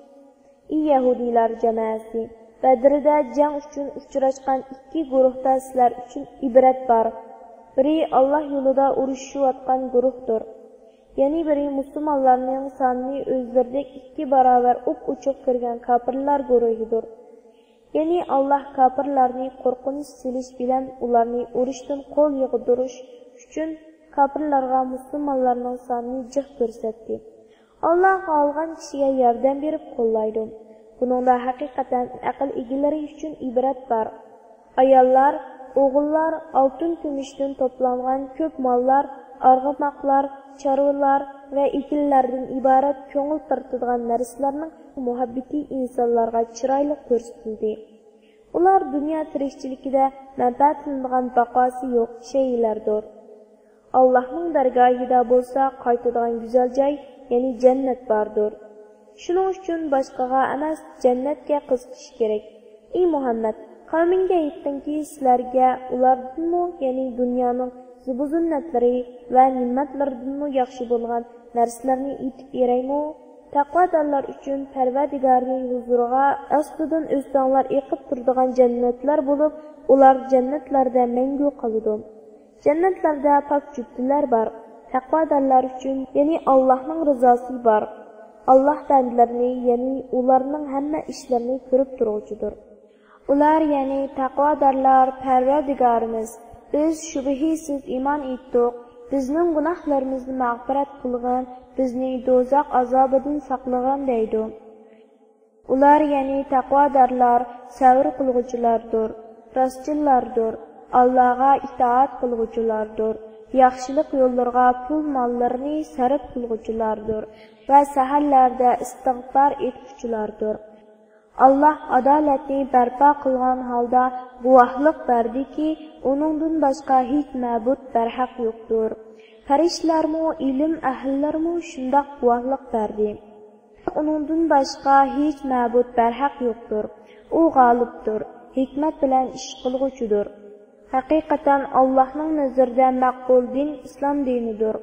ئى يەھۇدىيلار جامائەسى! بەدرىدە جەڭ ئۈچۈن ئۇچراشقان ئىككى گۇرۇھتا سىلەر ئۈچۈن ئىبرەت بار. بىرى ئاللاھ يولىدا ئۇرۇشۇۋاتقان گۇرۇھتۇر. يەنە بىرى مۇسۇلمانلارنىڭ سانىنى ئۆزلىرىدەك ئىككى باراۋەر ئوپئوچۇق كۆرگەن كاپىرلار گۇرۇھىدۇر. يەنى ئاللاھ كاپىرلارنى قورقۇنچ سېلىش بىلەن ئۇلارنى ئۇرۇشتىن قول يىغدۇرۇش ئۈچۈن كاپىرلارغا مۇسۇلمانلارنىڭ سانىنى جىق كۆرسەتتى. ئاللاھ خالىغان كىشىگە ياردەم بېرىپ قوللايدۇ. بۇنىڭدا ھەقىقەتەن ئەقىل ئىگىلىرى ئۈچۈن ئىبرەت بار. ئاياللار، ئوغۇللار، ئالتۇن-كۈمۈشتىن توپلانغان كۆپ ماللار، ئارغىماقلار، چارۋىلار ۋە ئېكىنلەردىن ئىبارەت كۆڭۈل تارتىدىغان نەرسىلەرنىڭ مۇھەببىتى ئىنسانلارغا چىرايلىق كۆرسىتىلدى. ئۇلار دۇنيا تىرىكچىلىكىدە مەنپەئەتلىنىدىغان باقاسى يوق شەيئىلەردۇر. ئاللاھنىڭ دەرگاھىدا بولسا قايتىدىغان گۈزەل جاي، يەنى جەننەت باردۇر. شۇنىڭ ئۈچۈن باشقىغا ئەمەس، جەننەتكە قىزىقىش كېرەك. ئى مۇھەممەد، قەۋمىڭگە ئېيتقىنكى، سىلەرگە ئۇلاردىنمۇ، يەنى دۇنيانىڭ زىبۇ-زىننەتلىرى ۋە نېمەتلىرىدىنمۇ ياخشى بولغان نەرسىلەرنى ئېيتىپ بېرەيمۇ؟ تەقۋادارلار ئۈچۈن پەرۋەردىگارى ھۇزۇرىغا ئاستىدىن ئۆستەڭلار ئېقىپ تۇرىدىغان جەننەتلەر بولۇپ، ئۇلار جەننەتلەردە مەڭگۈ قالىدۇ. جەننەتلەردە پاك جۈپتىلەر بار. تەقۋادارلار ئۈچۈن، يەنى ئاللاھنىڭ رىزاسى بار. ئاللاھ بەندىلىرىنى، يەنى ئۇلارنىڭ ھەممە ئىشلىرىنى كۆرۈپ تۇرغۇچىدۇر. ئۇلار، يەنى تەقۋادارلار، پەرۋەردىگارىمىز، بىز شۈبھىسىز ئىمان ئېيتتۇق، بىزنىڭ گۇناھلىرىمىزنى مەغپىرەت قىلغىن، بىزنى دوزاخ ئازابىدىن ساقلىغىن دەيدۇ. ئۇلار، يەنى تەقۋادارلار، سەۋر قىلغۇچىلاردۇر، راستچىللاردۇر، ئاللاغا ئىتائەت قىلغۇچىلاردۇر، ياخشىلىق يوللىرىغا پۇل ماللىرىنى سەرپ قىلغۇچىلاردۇر ۋە سەھەرلەردە ئىستىغپار ئېيتقۇچىلاردۇر. ئاللاھ ئادالەتنى بەرپا قىلغان ھالدا گۇۋاھلىق بەردىكى، ئۇنىڭدىن باشقا ھېچ مەبۇد بەرھەق يوقتۇر. پەرىشتىلەرمۇ، ئىلىم ئەھلىلىرىمۇ شۇنداق گۇۋاھلىق بەردى. ئۇنىڭدىن باشقا ھېچ مەبۇد بەرھەق يوقتۇر. ئۇ غالىبتۇر، ھېكمەت بىلەن ئىش قىلغۇچىدۇر. ھەقىقەتەن ئاللاھنىڭ نەزىرىدە مەقبۇل دىن ئىسلام دىنىدۇر.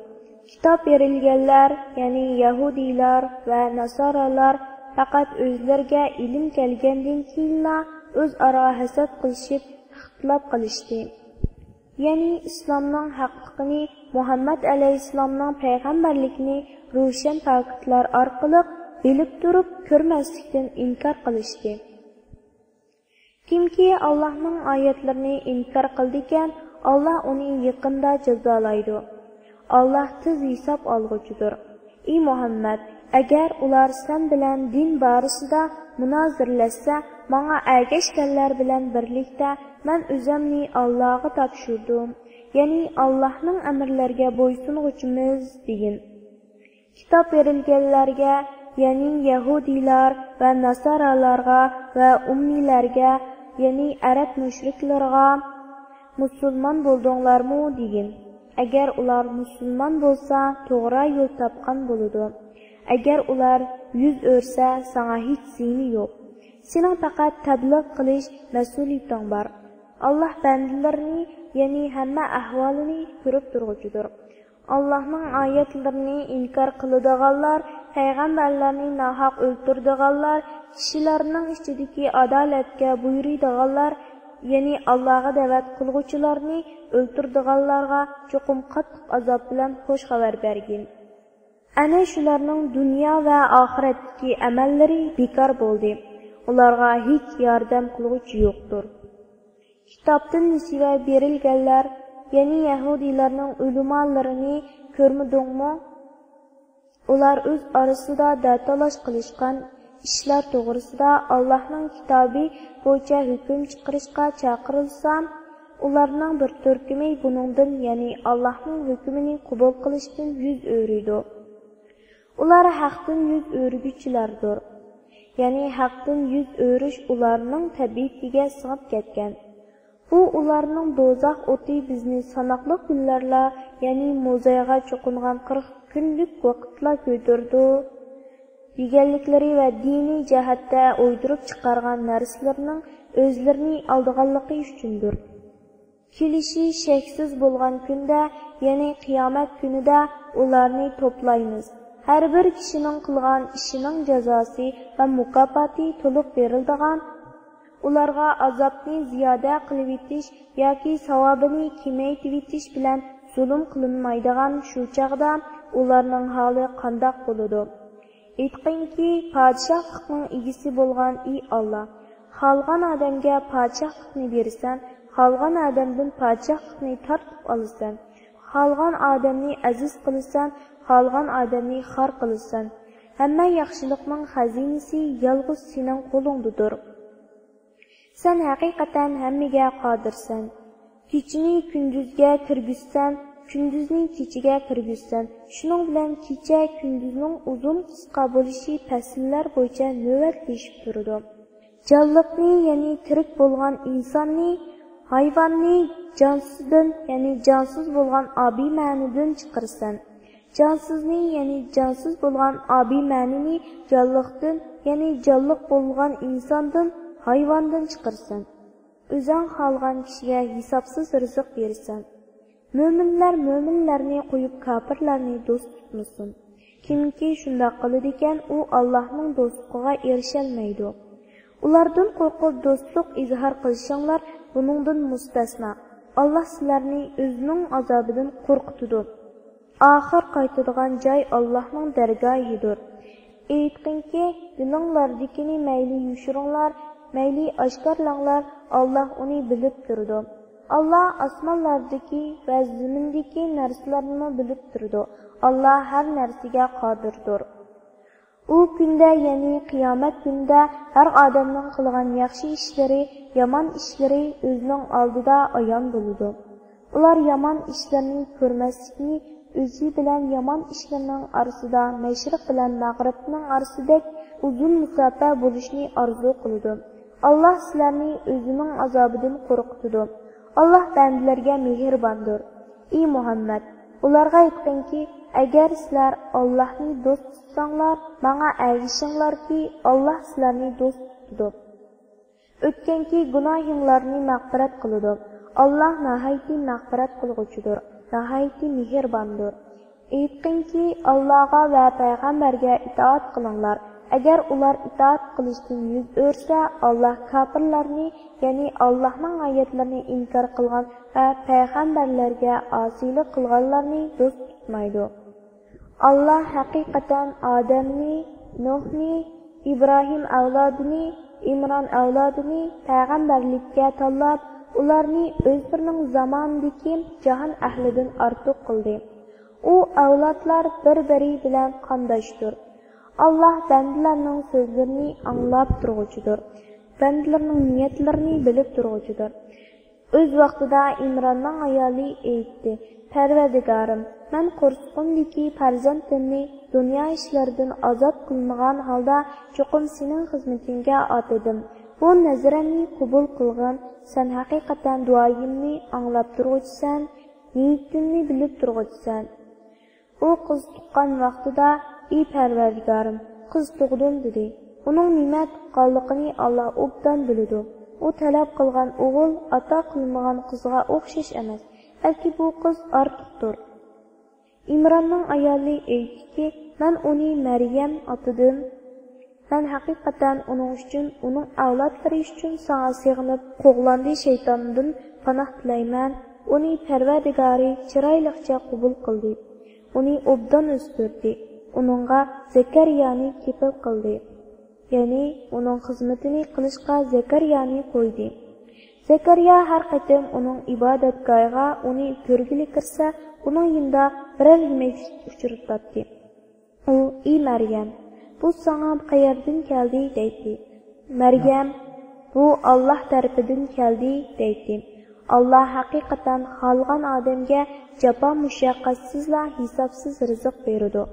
كىتاب بېرىلگەنلەر، يەنى يەھۇدىيلار ۋە ناسارالار پەقەت ئۆزلىرىگە ئىلىم كەلگەندىن كېيىنلا ئۆزئارا ھەسەت قىلىشىپ، ئىختىلاپ قىلىشتى. يەنى ئىسلامنىڭ ھەقلىقىنى، مۇھەممەد ئەلەيھىسسالامنىڭ پەيغەمبەرلىكىنى روشەن پاكىتلار ئارقىلىق بىلىپ تۇرۇپ كۆرمەسلىكتىن ئىنكار قىلىشتى. كىمكى ئاللاھنىڭ ئايەتلىرىنى ئىنكار قىلىدىكەن، ئاللاھ ئۇنى يېقىندا جازالايدۇ. ئاللاھ تېز ھېساب ئالغۇچىدۇر. ئى مۇھەممەد، ئەگەر ئۇلار سەن بىلەن دىن بارىسىدا مۇنازىرىلەشسە، ماڭا ئەگەشكەنلەر بىلەن بىرلىكتە مەن ئۆزۈمنى ئاللاغا تاپشۇردۇم، يەنى ئاللاھنىڭ ئەمىرلىرىگە بويسۇنغۇچىمىز، دېگىن. كىتاب بېرىلگەنلەرگە، يەنى يەھۇدىيلار ۋە ناسارالارغا ۋە ئۇممىيلارغا، يەنى ئەرەب مۇشرىكلىرىغا، مۇسۇلمان بولدۇڭلارمۇ؟ دېگىن. ئەگەر ئۇلار مۇسۇلمان بولسا، توغرا يول تاپقان بولىدۇ. ئەگەر ئۇلار يۈز ئۆرسە، ساڭا ھېچ زىيىنى يوق. سېنىڭ پەقەت تەبلىغ قىلىش مەسئۇلىيىتىڭ بار. ئاللاھ بەندىلىرىنى، يەنى ھەممە ئەھۋالىنى كۆرۈپ تۇرغۇچىدۇر. ئاللاھنىڭ ئايەتلىرىنى ئىنكار قىلىدىغانلار، پەيغەمبەرلەرنى ناھەق ئۆلتۈرىدىغانلار، كىشىلەرنىڭ ئىچىدىكى ئادالەتكە بۇيرۇيدىغانلار، يەنى ئاللاغا دەۋەت قىلغۇچىلارنى ئۆلتۈرىدىغانلارغا چوقۇم قاتتىق ئازاب بىلەن خوش خەۋەر بەرگىن. ئەنە شۇلارنىڭ دۇنيا ۋە ئاخىرەتتىكى ئەمەللىرى بىكار بولدى. ئۇلارغا ھېچ ياردەم قىلغۇچى يوقتۇر. كىتابتىن نېسىۋە بېرىلگەنلەر، يەنى يەھۇدىيلارنىڭ ئۆلىمالىرىنى كۆرمىدىڭمۇ؟ ئۇلار ئۆز ئارىسىدا دەتالاش قىلىشقان ئىشلار توغرىسىدا ئاللاھنىڭ كىتابى بويىچە ھۆكۈم چىقىرىشقا چاقىرىلسا، ئۇلارنىڭ بىر تۈركۈمى بۇنىڭدىن، يەنى ئاللاھنىڭ ھۆكمىنى قوبۇل قىلىشتىن يۈز ئۆرۈيدۇ. ئۇلار ھەقتىن يۈز ئۆرۈگۈچىلەردۇر. يەنى ھەقتىن يۈز ئۆرۈش ئۇلارنىڭ تەبىئىتىگە سىڭىپ كەتكەن. بۇ ئۇلارنىڭ دوزاخ ئوتى بىزنى ساناقلىق كۈنلەرلا، يەنى موزايغا چوقۇنغان قىرىق كۈنلۈك ۋاقىتلا كۆيدۈرىدۇ، دېگەنلىكلىرى ۋە دىنىي جەھەتتە ئويدۇرۇپ چىقارغان نەرسىلىرىنىڭ ئۆزلىرىنى ئالدىغانلىقى ئۈچۈندۇر. كېلىشى شەكسىز بولغان كۈندە، يەنى قىيامەت كۈنىدە ئۇلارنى توپلايمىز. ھەر بىر كىشىنىڭ قىلغان ئىشىنىڭ جازاسى ۋە مۇكاپاتى تولۇق بېرىلىدىغان، ئۇلارغا ئازابنى زىيادە قىلىۋېتىش ياكى ساۋابىنى كېمەيتىۋېتىش بىلەن زۇلۇم قىلىنمايدىغان شۇ چاغدا ئۇلارنىڭ ھالى قانداق بولىدۇ؟ ئېيتقىنكى، پادىشاھلىقنىڭ ئىگىسى بولغان ئى ئاللا، خالىغان ئادەمگە پادىشاھلىقنى بېرىسەن، خالىغان ئادەمدىن پادىشاھلىقنى تارتىپ ئالىسەن، خالىغان ئادەمنى ئەزىز قىلىسەن، خالىغان ئادەمنى خار قىلىسەن. ھەممە ياخشىلىقنىڭ خەزىنىسى يالغۇز سېنىڭ قولۇڭدىدۇر. سەن ھەقىقەتەن ھەممىگە قادىرسەن. كېچىنى كۈندۈزگە كىرگۈزسەن، كۈندۈزنى كېچىگە كىرگۈزسەن. شۇنىڭ بىلەن كېچە كۈندۈزنىڭ ئۇزۇن قىسقا بولۇشى پەسىللەر بويىچە نۆۋەتلىشىپ تۇرىدۇ. جانلىقنى، يەنى تىرىك بولغان ئىنساننى، ھايۋاننى جانسىزدىن، يەنى جانسىز بولغان ئابىمەنىدىن چىقىرىسەن. جانسىزنى، يەنى جانسىز بولغان ئابىمەنىنى جانلىقتىن، يەنى جانلىق بولغان ئىنساندىن، ھايۋاندىن چىقىرىسەن. ئۆزۈڭ خالىغان كىشىگە ھېسابسىز رىزىق بېرىسەن. مۆمىنلەر مۆمىنلەرنى قويۇپ، كاپىرلارنى دوست تۇتمىسۇن. كىمكى شۇنداق قىلىدىكەن، ئۇ ئاللاھنىڭ دوستلۇقىغا ئېرىشەلمەيدۇ. ئۇلاردىن قورقۇپ، دوستلۇق ئىزھار قىلىشىڭلار بۇنىڭدىن مۇستەسنا. ئاللاھ سىلەرنى ئۆزىنىڭ ئازابىدىن قورقۇتىدۇ. ئاخىر قايتىدىغان جاي ئاللاھنىڭ دەرگاھىدۇر. ئېيتقىنكى، دىلىڭلاردىكىنى مەيلى يوشۇرۇڭلار، مەيلى ئاشكارىلاڭلار، ئاللاھ ئۇنى بىلىپ تۇرىدۇ. ئاللاھ ئاسمانلاردىكى ۋە زېمىندىكى نەرسىلەرنىمۇ بىلىپ تۇرىدۇ. ئاللاھ ھەر نەرسىگە قادىردۇر. ئۇ كۈندە، يەنى قىيامەت كۈنىدە ھەر ئادەمنىڭ قىلغان ياخشى ئىشلىرى، يامان ئىشلىرى ئۆزىنىڭ ئالدىدا ئايان بولىدۇ. ئۇلار يامان ئىشلىرىنى كۆرمەسلىكنى، ئۆزى بىلەن يامان ئىشلىرىنىڭ ئارىسىدا، مەشرىق بىلەن مەغرىبنىڭ ئارىسىدەك ئۇزۇن مۇساپە بولۇشنى ئارزۇ قىلىدۇ. ئاللاھ سىلەرنى ئۆزىنىڭ ئازابىدىن قورقۇتىدۇ. ئاللاھ بەندىلەرگە مېھرىباندۇر. ئى مۇھەممەد، ئۇلارغا ئېيتقىنكى، ئەگەر سىلەر ئاللاھنى دوست تۇتساڭلار، ماڭا ئەگىشىڭلاركى، ئاللاھ سىلەرنى دوست تۇتىدۇ. ئۆتكەنكى گۇناھىڭلارنى مەغپىرەت قىلىدۇ. ئاللاھ ناھايىتى مەغپىرەت قىلغۇچىدۇر، ناھايىتى مېھرىباندۇر. ئېيتقىنكى، ئاللاھقا ۋە پەيغەمبەرگە ئىتائەت قىلىڭلار. ئەگەر ئۇلار ئىتائەت قىلىشتىن يۈز ئۆرسە، ئاللاھ كاپىرلارنى، يەنى ئاللاھنىڭ ئايەتلىرىنى ئىنكار قىلغان ۋە پەيغەمبەرلەرگە ئاسىيلىق قىلغانلارنى دوست تۇتمايدۇ. ئاللاھ ھەقىقەتەن ئادەمنى، نۇھنى، ئىبراھىم ئەۋلادىنى، ئىمران ئەۋلادىنى پەيغەمبەرلىككە تاللاپ، ئۇلارنى ئۆزلىرىنىڭ زامانىدىكى جاھان ئەھلىدىن ئارتۇق قىلدى. ئۇ ئەۋلادلار بىر-بىرى بىلەن قانداشتۇر. ئاللاھ بەندىلەرنىڭ سۆزلىرىنى ئاڭلاپ تۇرغۇچىدۇر. بەندىلەرنىڭ نىيەتلىرىنى بىلىپ تۇرغۇچىدۇر. ئۆز ۋاقتىدا ئىمراننىڭ ئايالى ئېيتتى، پەرۋەردىگارىم، مەن قورسىقىمدىكى پەرزەنتىمنى دۇنيا ئىشلىرىدىن ئازاد قىلمىغان ھالدا چوقۇم سېنىڭ خىزمىتىڭگە ئاتىدىم. بۇ نەزرەمنى قوبۇل قىلغىن، سەن ھەقىقەتەن دۇئايىمنى ئاڭلاپ تۇرغۇچىسەن، نىيىتىمنى بىلىپ تۇرغۇچىسەن. ئۇ قىز تۇغقان ۋاقتىدا، ئى پەرۋەردىگارىم، قىز تۇغدۇم دېدى. ئۇنىڭ نېمە تۇغقانلىقىنى ئاللاھ ئوبدان بىلىدۇ. ئۇ تەلەپ قىلغان ئوغۇل ئاتا قىلمىغان قىزغا ئوخشاش ئەمەس، بەلكى بۇ قىز ئارتۇقتۇر. ئىمراننىڭ ئايالى ئېيتتىكى، مەن ئۇنى مەريەم ئاتىدىم. مەن ھەقىقەتەن ئۇنىڭ ئۈچۈن، ئۇنىڭ ئەۋلادلىرى ئۈچۈن ساڭا سېغىنىپ، قوغلاندى شەيتاندىن پاناھ تىلەيمەن. ئۇنى پەرۋەردىگارى چىرايلىقچە قوبۇل قىلدى. ئۇنى ئوبدان ئۆستۈردى. ئۇنىڭغا زەكەرىيانى كېپىل قىلدى. يەنى ئۇنىڭ خىزمىتىنى قىلىشقا زەكەرىيانى قويدى. زەكەرىيا ھەر قېتىم ئۇنىڭ ئىبادەتگاھىغا ئۇنى كۆرگىلى كىرسە، ئۇنىڭ يېنىدا بىرەر يېمەكلىك ئۇچرىتاتتى. ئۇ، ئى مەريەم، بۇ ساڭا قەيەردىن كەلدى؟ دەيتتى. مەريەم، بۇ ئاللاھ تەرىپىدىن كەلدى، دەيتتى. ئاللاھ ھەقىقەتەن خالىغان ئادەمگە جاپا مۇشەققەتسىزلا ھېسابسىز رىزىق بېرىدۇ.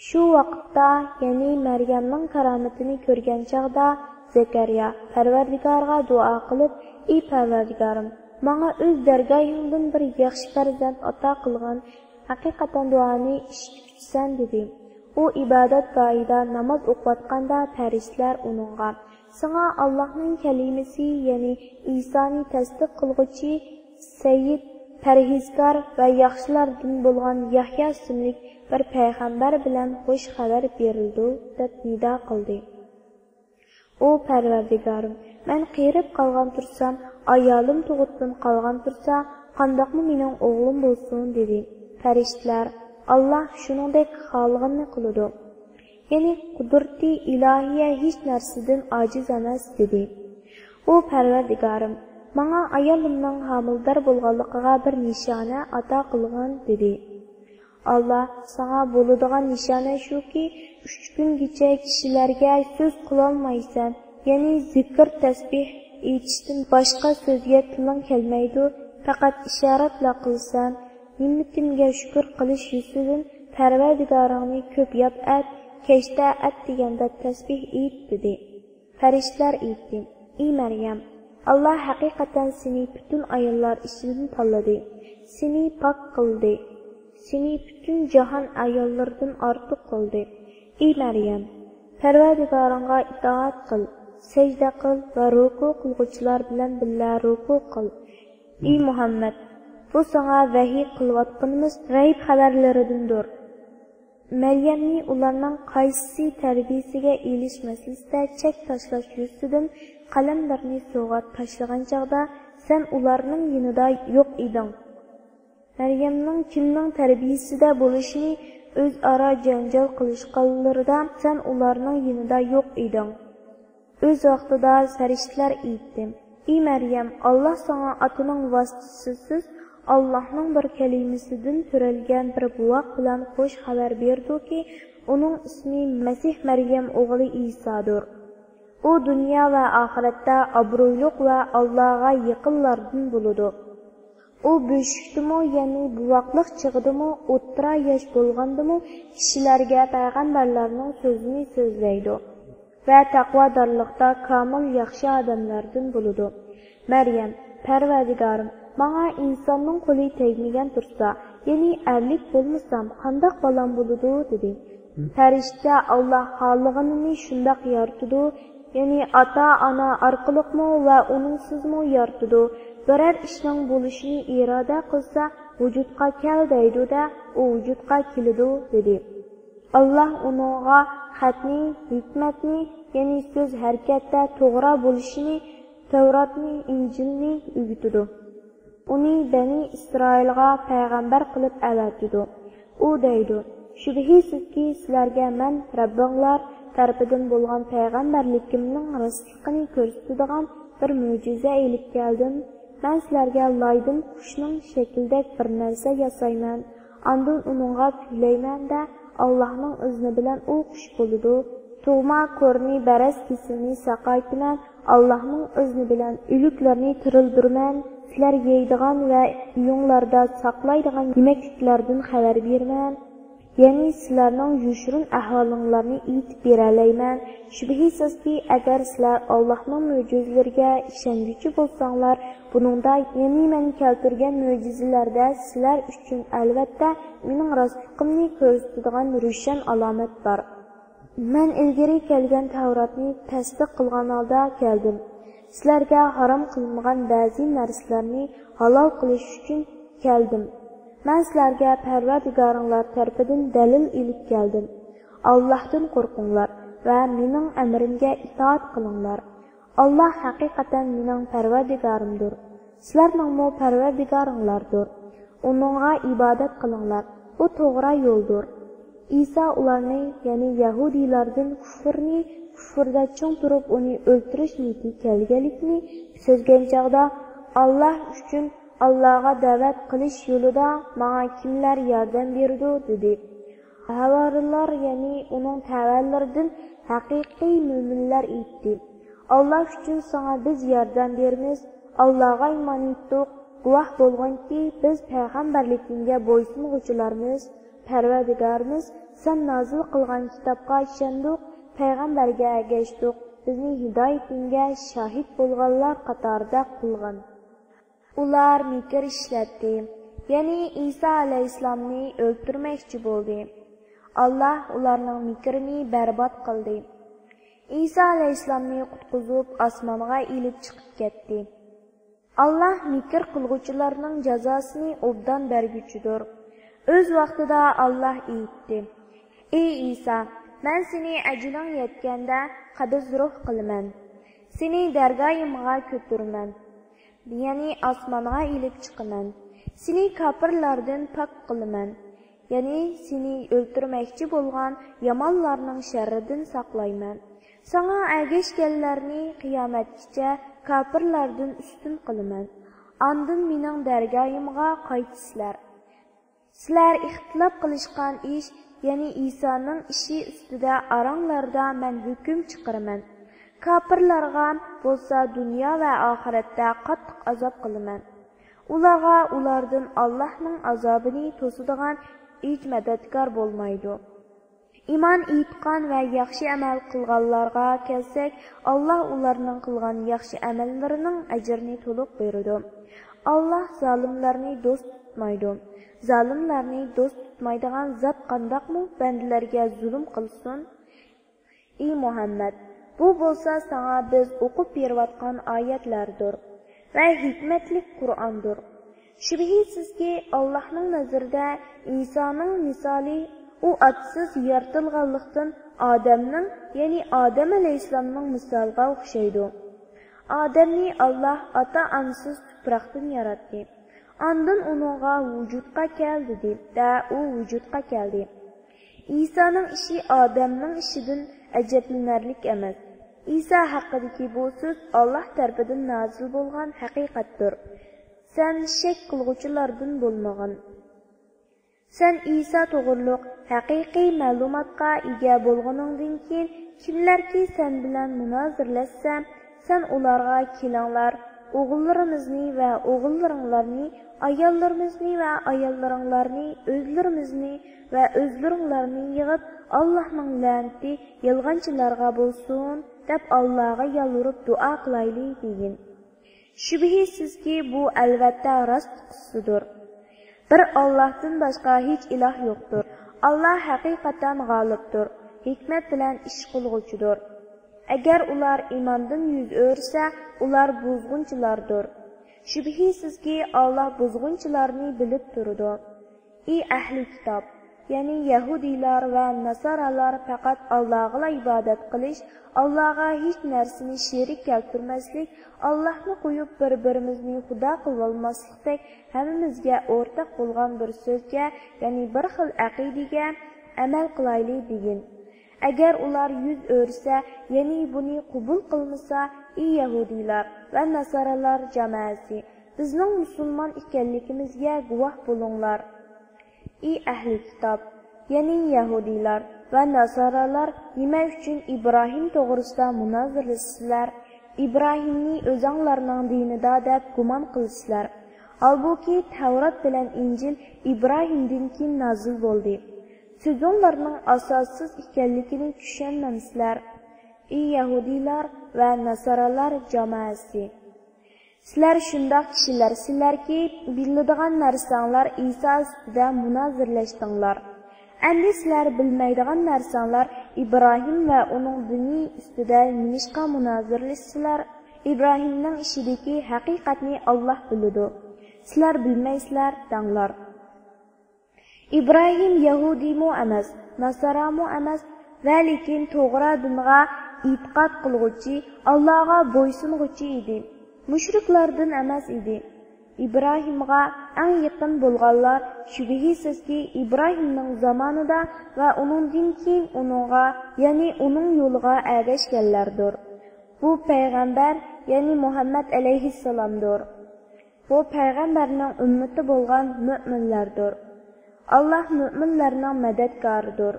شۇ ۋاقىتتا، يەنى مەريەمنىڭ كارامىتىنى كۆرگەن چاغدا، زەكەرىيا پەرۋەردىگارىغا دۇئا قىلىپ، ئى پەرۋەردىگارىم، ماڭا ئۆز دەرگاھىڭدىن بىر ياخشى پەرزەنت ئاتا قىلغىن، ھەقىقەتەن دۇئانى ئىشىتكۈچىسەن، دېدى. ئۇ ئىبادەتگاھىدا ناماز ئوقۇۋاتقاندا پەرىشتىلەر ئۇنىڭغا، ساڭا ئاللاھنىڭ كەلىمىسى، يەنى ئىسانى تەستىق قىلغۇچى، سەييىد، پەرھىزكار ۋە ياخشىلاردىن بولغان يەھيا ئىسىملىك بىر پەيغەمبەر بىلەن خۇش خەۋەر بېرىلىدۇ، دەپ نىدا قىلدى. ئۇ، پەرۋەردىگارىم، مەن قېرىپ قالغان تۇرسام، ئايالىم تۇغۇتتىن قالغان تۇرسا، قانداقمۇ مېنىڭ ئوغلۇم بولسۇن؟ دېدى. پەرىشتىلەر، ئاللاھ شۇنىڭدەك خالىغىنىنى قىلىدۇ. يەنى قۇدرىتى ئىلاھىيە ھېچ نەرسىدىن ئاجىز ئەمەس، دېدى. ئۇ، پەرۋەردىگارىم، ماڭا ئايالىمنىڭ ھامىلىدار بولغانلىقىغا بىر نىشانە ئاتا قىلغىن، دېدى. ئاللاھ، ساڭا بولىدىغان نىشانە شۇكى، ئۈچ كۈنگىچە كىشىلەرگە سۆز قىلالمايسەن، يەنى زىكىر، تەسبىھ ئېيتىشتىن باشقا سۆزگە تىلىڭ كەلمەيدۇ، پەقەت ئىشارەتلا قىلىسەن. نېمىتىمگە شۈكۈر قىلىش يۈزىسىدىن پەرۋەردىگارىڭنى كۆپ ياد ئەت، كەچتە ئەتىگەندە تەسبىھ ئېيت، دېدى. پەرىشتىلەر ئېيتتى، ئى مەريەم، ئاللاھ ھەقىقەتەن سېنى پۈتۈن ئاياللار ئىچىدىن تاللىدى، سېنى پاك قىلدى، سېنى پۈتۈن جاھان ئاياللىرىدىن ئارتۇق قىلدى. ئى مەريەم، پەرۋەردىگارىڭغا ئىتائەت قىل، سەجدە قىل ۋە رۇكۇ قىلغۇچىلار بىلەن بىللە رۇكۇ قىل. ئى مۇھەممەد، بۇ ساڭا ۋەھىي قىلىۋاتقىنىمىز غەيىب خەۋەرلىرىدىندۇر. مەريەمنى ئۇلارنىڭ قايسىسى تەربىيىسىگە ئېلىش مەسىلىسىدە چەك تاشلاش يۈزىسىدىن قەلەملىرىنى سوۋغا تاشلىغان چاغدا، سەن ئۇلارنىڭ يېنىدا يوق ئىدىڭ. مەريەمنىڭ كىمنىڭ تەربىيىسىدە بولۇشىنى ئۆزئارا جەڭجەل قىلىشقانلىرىدا سەن ئۇلارنىڭ يېنىدا يوق ئىدىڭ. ئۆز ۋاقتىدا پەرىشتىلەر ئېيتتى: «ئى مەريەم، ئاللا ساڭا ئاتىنىڭ ۋاسىتىسىسىز ئاللانىڭ بىر كەلىمىسىدىن تۆرەلگەن بىر بوۋاق بىلەن خۇش خەۋەر بېرىدۇكى، ئۇنىڭ ئىسمى مەسىھ مەريەم ئوغلى ئىسادۇر. ئۇ دۇنيا ۋە ئاخىرەتتە ئابرۇيلۇق ۋە ئاللاغا يېقىنلاردىن بولىدۇ. ئۇ بۆشۈكتىمۇ، يەنى بوۋاقلىق چېغىدىمۇ، ئوتتۇرا ياش بولغاندىمۇ كىشىلەرگە پەيغەمبەرلەرنىڭ سۆزىنى سۆزلەيدۇ ۋە تەقۋادارلىقتا كامىل ياخشى ئادەملەردىن بولىدۇ.» مەريەم: «پەرۋەردىگارىم، ماڭا ئىنساننىڭ قولى تەگمىگەن تۇرسا، يەنى ئەرلىك بولمىسام، قانداق بالام بولىدۇ؟» دېدى. پەرىشتە: «ئاللا خالىغىنىنى شۇنداق يارىتىدۇ، يەنى ئاتا-ئانا ئارقىلىقمۇ ۋە ئۇنىڭسىزمۇ يارىتىدۇ. بىرەر ئىشنىڭ بولۇشىنى ئىرادە قىلسا، ۋۇجۇدقا كەل دەيدۇ-دە، ئۇ ۋۇجۇدقا كېلىدۇ» دېدى. ئاللا ئۇنىڭغا خەتنى، ھېكمەتنى، يەنى سۆز ھەرىكەتتە توغرا بولۇشىنى، تەۋراتنى، ئىنجىلنى ئۆگىتىدۇ. ئۇنى بەنى ئىسرائىلغا پەيغەمبەر قىلىپ ئەۋەتىدۇ. ئۇ دەيدۇ: «شۈبھىسىزكى، سىلەرگە مەن رەببىڭلار تەرىپىدىن بولغان پەيغەمبەرلىكىمنىڭ راستلىقىنى كۆرسىتىدىغان بىر مۆجىزە ئېلىپ كەلدىم. مەن سىلەرگە لايدىن قۇشنىڭ شەكلىدەك بىر نەرسە ياسايمەن، ئاندىن ئۇنىڭغا پۈۋلەيمەن-دە، ئاللاھنىڭ ئىزنى بىلەن ئۇ قۇش بولىدۇ. تۇغما كورنى، بەرەس كېسىلىنى ساقايتىمەن، ئاللاھنىڭ ئىزنى بىلەن ئۆلۈكلەرنى تىرىلدۈرىمەن. سىلەر يەيدىغان ۋە ئۆيۈڭلاردا ساقلايدىغان يېمەكلىكلەردىن خەۋەر بېرىمەن. يەنى سىلەرنىڭ يوشۇرۇن ئەھۋالىڭلارنى ئېيتىپ بېرەلەيمەن. شۈبھىسىزكى، ئەگەر سىلەر ئاللاھنىڭ مۆجىزىلىرىگە ئىشەنگۈچى بولساڭلار، بۇنىڭدا، يەنى مەن كەلتۈرگەن مۆجىزىلەردە سىلەر ئۈچۈن ئەلۋەتتە مېنىڭ راستلىقىمنى كۆرسىتىدىغان روشەن ئالامەت بار. مەن ئىلگىرى كەلگەن تەۋراتنى تەستىق قىلغان ھالدا كەلدىم. سىلەرگە ھارام قىلىنغان بەزى نەرسىلەرنى ھالال قىلىش ئۈچۈن كەلدىم. مەن سىلەرگە پەرۋەردىگارىڭلار تەرىپىدىن دەلىل ئېلىپ كەلدىم. ئاللاھتىن قورقۇڭلار ۋە مېنىڭ ئەمرىمگە ئىتائەت قىلىڭلار. ئاللاھ ھەقىقەتەن مېنىڭ پەرۋەردىگارىمدۇر، سىلەرنىڭمۇ پەرۋەردىگارىڭلاردۇر. ئۇنىڭغا ئىبادەت قىلىڭلار، ئۇ توغرا يولدۇر. ئىسا ئۇلارنى، يەنى يەھۇدىيلاردىن كۇفرنى، كۇفردا چىڭ تۇرۇپ ئۇنى ئۆلتۈرۈش نىيىتى كەلگەنلىكىنى سەزگەن چاغدا، ئاللاھ ئۈچۈن، ئاللاھقا دەۋەت قىلىش يولىدا ماڭا كىملەر ياردەم بېرىدۇ؟ دېدى. ھاۋارىلار، يەنى ئۇنىڭ تەۋەلىرىدىن ھەقىقىي مۆمىنلەر ئېيتتى: ئاللاھ ئۈچۈن ساڭا بىز ياردەم بېرىمىز، ئاللاھقا ئىمان ئېيتتۇق، گۇۋاھ بولغىنكى، بىز پەيغەمبەرلىكىڭگە بويسۇنغۇچىلارمىز. پەرۋەردىگارىمىز، سەن نازىل قىلغان كىتابقا ئىشەندۇق، پەيغەمبەرگە ئەگەشتۇق، بىزنى ھىدايىتىڭگە شاھىت بولغانلار قاتارىدا قىلغىن. ئۇلار مىكىر ئىشلەتتى، يەنى ئىسا ئەلەيھىسسالامنى ئۆلتۈرمەكچى بولدى. ئاللاھ ئۇلارنىڭ مىكرىنى بەربات قىلدى. ئىسا ئەلەيھىسسالامنى قۇتقۇزۇپ، ئاسمانغا ئېلىپ چىقىپ كەتتى. ئاللاھ مىكىر قىلغۇچىلارنىڭ جازاسىنى ئوبدان بەرگۈچىدۇر. ئۆز ۋاقتىدا ئاللاھ ئېيتتى: ئى ئىسا، مەن سېنى ئەجىلىڭ يەتكەندە قەبز روھ قىلىمەن. سېنى دەرگاھىمغا كۆتۈرىمەن، يەنى ئاسمانغا ئېلىپ چىقىمەن. سېنى كاپىرلاردىن پاك قىلىمەن، يەنى سېنى ئۆلتۈرمەكچى بولغان يامانلارنىڭ شەررىدىن ساقلايمەن. ساڭا ئەگەشكەنلەرنى قىيامەتكىچە كاپىرلاردىن ئۈستۈن قىلىمەن. ئاندىن مېنىڭ دەرگاھىمغا قايتىسىلەر. سىلەر ئىختىلاپ قىلىشقان ئىش، يەنى ئىسانىڭ ئىشى ئۈستىدە ئاراڭلاردا مەن ھۆكۈم چىقىرىمەن. كاپىرلارغا بولسا دۇنيا ۋە ئاخىرەتتە قاتتىق ئازاب قىلىمەن. ئۇلارغا ئۇلاردىن ئاللاھنىڭ ئازابىنى توسىدىغان ھېچ مەدەتكار بولمايدۇ. ئىمان ئېيتقان ۋە ياخشى ئەمەل قىلغانلارغا كەلسەك، ئاللاھ ئۇلارنىڭ قىلغان ياخشى ئەمەللىرىنىڭ ئەجرىنى تولۇق بېرىدۇ. ئاللاھ زالىملارنى دوست تۇتمايدۇ. زالىملارنى دوست تۇتمايدىغان زات قانداقمۇ بەندىلەرگە زۇلۇم قىلسۇن؟ ئى مۇھەممەد، بۇ بولسا ساڭا بىز ئوقۇپ بېرىۋاتقان ئايەتلەردۇر ۋە ھېكمەتلىك قۇرئاندۇر. شۈبھىسىزكى، ئاللاھنىڭ نەزىرىدە ئىسانىڭ مىسالى ئۇ ئاتىسىز يارىتىلغانلىقتىن ئادەمنىڭ، يەنى ئادەم ئەلەيھىسسالامنىڭ مىسالىغا ئوخشايدۇ. ئادەمنى ئاللاھ ئاتا-ئانىسىز تۇپراقتىن ياراتتى. ئاندىن ئۇنىڭغا ۋۇجۇدقا كەل دېدى، دە ئۇ ۋۇجۇدقا كەلدى. ئىسانىڭ ئىشى ئادەمنىڭ ئىشىدىن ئەجەبلىنەرلىك ئەمەس. ئىسا ھەققىدىكى بۇ سۆز ئاللاھ تەرىپىدىن نازىل بولغان ھەقىقەتتۇر. سەن شەك قىلغۇچىلاردىن بولمىغىن. سەن ئىسا توغرۇلۇق ھەقىقىي مەلۇماتقا ئىگە بولغىنىڭدىن كېيىن، كىملەركى سەن بىلەن مۇنازىرىلەشسە، سەن ئۇلارغا، «كېلىڭلار، ئوغۇللىرىمىزنى ۋە ئوغۇللىرىڭلارنى، ئاياللىرىمىزنى ۋە ئاياللىرىڭلارنى، ئۆزلىرىمىزنى ۋە ئۆزلىرىڭلارنى يىغىپ، ئاللاھنىڭ لەنىتى يالغانچىلارغا بولسۇن، دەپ ئاللاغا يالۋۇرۇپ دۇئا قىلايلى» دېگىن. شۈبھىسىزكى، بۇ ئەلۋەتتە راست قىسسىدۇر. بىر ئاللاھتىن باشقا ھېچ ئىلاھ يوقتۇر. ئاللاھ ھەقىقەتەن غالىبتۇر، ھېكمەت بىلەن ئىش قىلغۇچىدۇر. ئەگەر ئۇلار ئىماندىن يۈز ئۆرۈسە، ئۇلار بۇزغۇنچىلاردۇر. شۈبھىسىزكى، ئاللاھ بۇزغۇنچىلارنى بىلىپ تۇرىدۇ. ئى ئەھلى كىتاب، يەنى يەھۇدىيلار ۋە ناسارالار پەقەت ئاللاغىلا ئىبادەت قىلىش، ئاللاغا ھېچ نەرسىنى شېرىك كەلتۈرمەسلىك، ئاللاھنى قويۇپ بىر-بىرىمىزنى خۇدا قىلىۋالماسلىقتەك ھەممىمىزگە ئورتاق بولغان بىر سۆزگە، يەنى بىر خىل ئەقىدىگە ئەمەل قىلايلى دېگىن. ئەگەر ئۇلار يۈز ئۆرۈسە، يەنى بۇنى قوبۇل قىلمىسا، ئى يەھۇدىيلار ۋە ناسارالار جامائەسى، بىزنىڭ مۇسۇلمان ئىكەنلىكىمىزگە گۇۋاھ بولۇڭلار. ئى ئەھلى كىتاب، يەنى يەھۇدىيلار ۋە ناسارالار نېمە ئۈچۈن ئىبراھىم توغرىسىدا مۇنازىرىلىشىسىلەر؟ ئىبراھىمنى ئۆزەڭلارنىڭ دىنىدا دەپ گۇمان قىلىسىلەر. ھالبۇكى، تەۋرات بىلەن ئىنجىل ئىبراھىمدىن كېيىن نازىل بولدى. سۆزۈڭلارنىڭ ئاساسسىز ئىكەنلىكىنى چۈشەنمەمسىلەر؟ ئى يەھۇدىيلار ۋە ناسارالار جامائەسى! سىلەر شۇنداق كىشىلەرسىلەركى، بىلىدىغان نەرسەڭلار ئىسا ئۈستىدە مۇنازىرىلەشتىڭلار. ئەمدى سىلەر بىلمەيدىغان نەرسەڭلار ئىبراھىم ۋە ئۇنىڭ دىنى ئۈستىدە نېمىشقا مۇنازىرىلىشىسىلەر؟ ئىبراھىمنىڭ ئىشىدىكى ھەقىقەتنى ئاللاھ بىلىدۇ. سىلەر بىلمەيسىلەر دەڭلار. ئىبراھىم يەھۇدىيمۇ ئەمەس، ناسارامۇ ئەمەس، ۋە لېكىن توغرا دىنغا ئېتىقاد قىلغۇچى، ئاللاغا بويسۇنغۇچى ئىدى. مۇشرىكلاردىن ئەمەس ئىدى. ئىبراھىمغا ئەڭ يېقىن بولغانلار، شۈبھىسىزكى، ئىبراھىمنىڭ زامانىدا ۋە ئۇنىڭدىن كېيىن ئۇنىڭغا، يەنى ئۇنىڭ يولىغا ئەگەشكەنلەردۇر. بۇ پەيغەمبەر، يەنى مۇھەممەد ئەلەيھىسسالامدۇر. بۇ پەيغەمبەرنىڭ ئۈممىتى بولغان مۆمىنلەردۇر. ئاللاھ مۆمىنلەرنىڭ مەدەتكارىدۇر.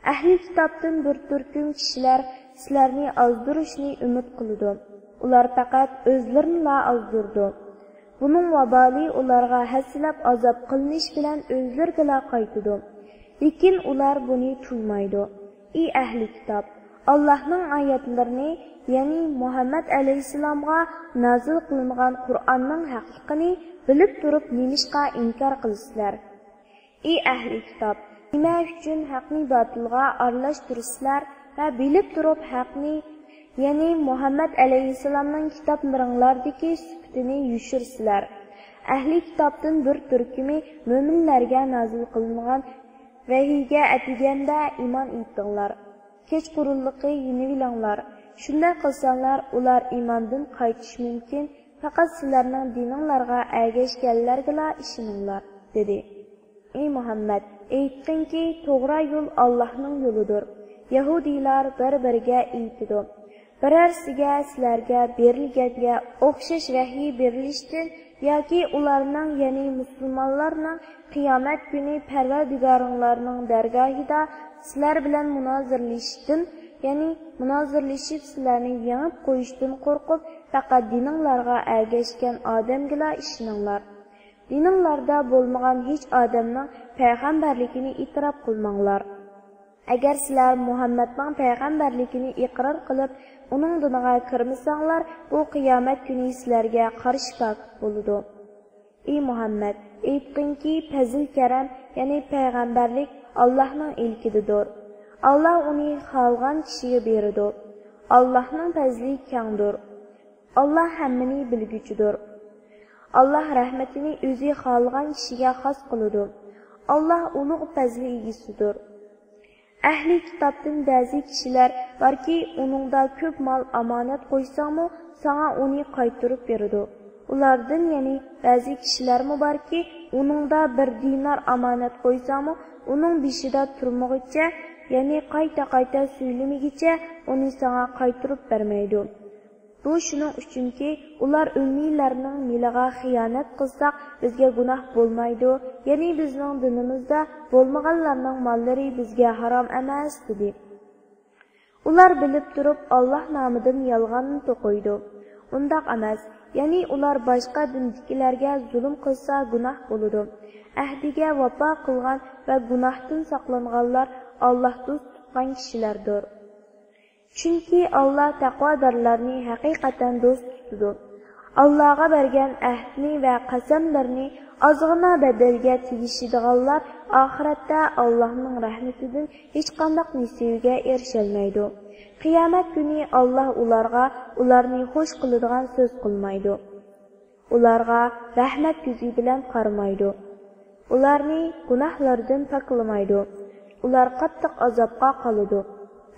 ئەھلى كىتابتىن بىر تۈركۈم كىشىلەر سىلەرنى ئازدۇرۇشنى ئۈمىد قىلىدۇ. ئۇلار پەقەت ئۆزلىرىنىلا ئازدۇرىدۇ. بۇنىڭ ۋابالى ئۇلارغا ھەسسىلەپ ئازاب قىلىنىش بىلەن ئۆزلىرىگىلا قايتىدۇ. لېكىن ئۇلار بۇنى تۇيمايدۇ. ئى ئەھلى كىتاب! ئاللاھنىڭ ئايەتلىرىنى، يەنى مۇھەممەد ئەلەيھىسسالامغا نازىل قىلىنغان قۇرئاننىڭ ھەقلىقىنى بىلىپ تۇرۇپ نېمىشقا ئىنكار قىلىسىلەر؟ ئى ئەھلى كىتاب! نېمە ئۈچۈن ھەقنى باتىلغا ئارىلاشتۇرىسىلەر ۋە بىلىپ تۇرۇپ ھەقنى، يەنى مۇھەممەد ئەلەيھىسسالامنىڭ كىتابلىرىڭلاردىكى سۈپىتىنى يوشۇرىسىلەر؟ ئەھلى كىتابتىن بىر تۈركۈمى مۆمىنلەرگە نازىل قىلىنغان ۋەھىيگە ئەتىگەندە ئىمان ئېيتىڭلار، كەچقۇرۇنلۇقى يېنىۋېلىڭلار. شۇنداق قىلساڭلار، ئۇلار ئىماندىن قايتىشى مۇمكىن، پەقەت سىلەرنىڭ دىنىڭلارغا ئەگەشكەنلەرگىلا ئىشىنىڭلار، دېدى. ئى مۇھەممەد، ئېيتقىنكى، توغرا يول ئاللاھنىڭ يولىدۇر. يەھۇدىيلار بىر-بىرىگە ئېيتىدۇ، بىرەرسىگە سىلەرگە بېرىلگەنگە ئوخشاش ۋەھىي بېرىلىشتىن ياكى ئۇلارنىڭ، يەنى مۇسۇلمانلارنىڭ قىيامەت كۈنى پەرۋەردىگارىڭلارنىڭ دەرگاھىدا سىلەر بىلەن مۇنازىرىلىشىشتىن، يەنى مۇنازىرىلىشىپ سىلەرنى يېڭىپ قويۇشتىن قورقۇپ، پەقەت دىنىڭلارغا ئەگەشكەن ئادەمگىلا ئىشىنىڭلار. دىنىڭلاردا بولمىغان ھېچ ئادەمنىڭ پەيغەمبەرلىكىنى ئېتىراپ قىلماڭلار. ئەگەر سىلەر مۇھەممەدنىڭ پەيغەمبەرلىكىنى ئىقرار قىلىپ، ئۇنىڭ دىنىغا كىرمىسەڭلار، بۇ قىيامەت كۈنى سىلەرگە قارشى پاكىت بولىدۇ. ئى مۇھەممەد، ئېيتقىنكى، پەزىل-كەرەم، يەنى پەيغەمبەرلىك ئاللاھنىڭ ئىلكىدىدۇر. ئاللاھ ئۇنى خالىغان كىشىگە بېرىدۇ. ئاللاھنىڭ پەزلى كەڭدۇر. ئاللاھ ھەممىنى بىلگۈچىدۇر. ئاللاھ رەھمىتىنى ئۆزى خالىغان كىشىگە خاس قىلىدۇ. ئاللاھ ئۇلۇغ پەزلى ئىگىسىدۇر. ئەھلى كىتابتىن بەزى كىشىلەر باركى، ئۇنىڭدا كۆپ مال ئامانەت قويساڭمۇ، ساڭا ئۇنى قايتۇرۇپ بېرىدۇ. ئۇلاردىن يەنى بەزى كىشىلەرمۇ باركى، ئۇنىڭدا بىر دىنار ئامانەت قويساڭمۇ، ئۇنىڭ بېشىدا تۇرمىغۇچە، يەنى قايتا-قايتا سۆيلىمىگىچە ئۇنى ساڭا قايتۇرۇپ بەرمەيدۇ. بۇ شۇنىڭ ئۈچۈنكى، ئۇلار ئۈممىيلەرنىڭ مېلىغا خىيانەت قىلساق، بىزگە گۇناھ بولمايدۇ، يەنى بىزنىڭ دىنىمىزدا بولمىغانلارنىڭ ماللىرى بىزگە ھارام ئەمەس، دېدى. ئۇلار بىلىپ تۇرۇپ ئاللاھ نامىدىن يالغاننى توقۇيدۇ. ئۇنداق ئەمەس، يەنى ئۇلار باشقا دىندىكىلەرگە زۇلۇم قىلسا گۇناھ بولىدۇ. ئەھدىگە ۋاپا قىلغان ۋە گۇناھتىن ساقلانغانلار ئاللاھ دوست تۇتقان كىشىلەردۇر. چۈنكى ئاللاھ تەقۋادارلارنى ھەقىقەتەن دوست تۇتىدۇ. ئاللاھقا بەرگەن ئەھدىنى ۋە قەسەملىرىنى ئازغىنا بەدەلگە تېگىشىدىغانلار ئاخىرەتتە ئاللاھنىڭ رەھمىتىدىن ھېچقانداق نېسىۋىگە ئېرىشەلمەيدۇ. قىيامەت كۈنى ئاللاھ ئۇلارغا ئۇلارنى خوش قىلىدىغان سۆز قىلمايدۇ. ئۇلارغا رەھمەت كۆزى بىلەن قارىمايدۇ. ئۇلارنى گۇناھلىرىدىن پاكلىمايدۇ. ئۇلار قاتتىق ئازابقا قالىدۇ.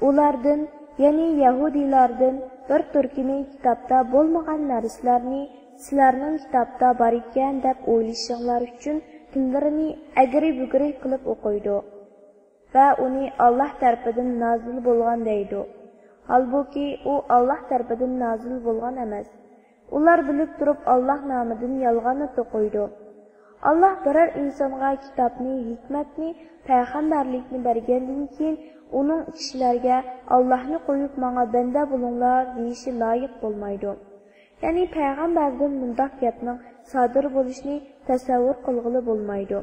ئۇلاردىن، يەنى يەھۇدىيلاردىن بىر تۈركۈمى كىتابتا بولمىغان نەرسىلەرنى سىلەرنىڭ كىتابتا بار ئىكەن دەپ ئويلىشىڭلار ئۈچۈن تىللىرىنى ئەگرى-بۈگرى قىلىپ ئوقۇيدۇ ۋە ئۇنى ئاللاھ تەرىپىدىن نازىل بولغان دەيدۇ. ھالبۇكى، ئۇ ئاللاھ تەرىپىدىن نازىل بولغان ئەمەس. ئۇلار بىلىپ تۇرۇپ ئاللاھ نامىدىن يالغاننى توقۇيدۇ. ئاللاھ بىرەر ئىنسانغا كىتابنى، ھېكمەتنى، پەيغەمبەرلىكنى بەرگەندىن كېيىن، ئۇنىڭ كىشىلەرگە ئاللاھنى قويۇپ ماڭا بەندە بولۇڭلار دېيىشى لايىق بولمايدۇ. يەنى پەيغەمبەردىن مۇنداق گەپنىڭ سادىر بولۇشىنى تەسەۋۋۇر قىلغىلى بولمايدۇ.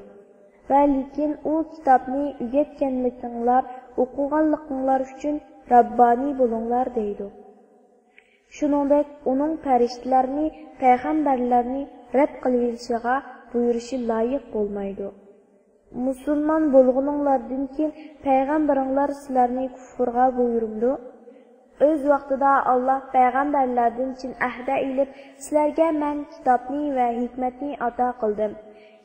ۋە لېكىن ئۇ كىتابنى ئۆگەتكەنلىكىڭلار، ئوقۇغانلىقىڭلار ئۈچۈن رەببانىي بولۇڭلار دەيدۇ. شۇنىڭدەك ئۇنىڭ پەرىشتىلەرنى، پەيغەمبەرلەرنى رەت قىلىۋېلىشىغا بۇيرۇشى لايىق بولمايدۇ. مۇسۇلمان بولغىنىڭلاردىن كېيىن پەيغەمبىرىڭلار سىلەرنى كۇفرغا بۇيرۇمدۇ؟ ئۆز ۋاقتىدا ئاللاھ پەيغەمبەرلەردىن چىن ئەھدە ئېلىپ، سىلەرگە مەن كىتابنى ۋە ھېكمەتنى ئاتا قىلدىم.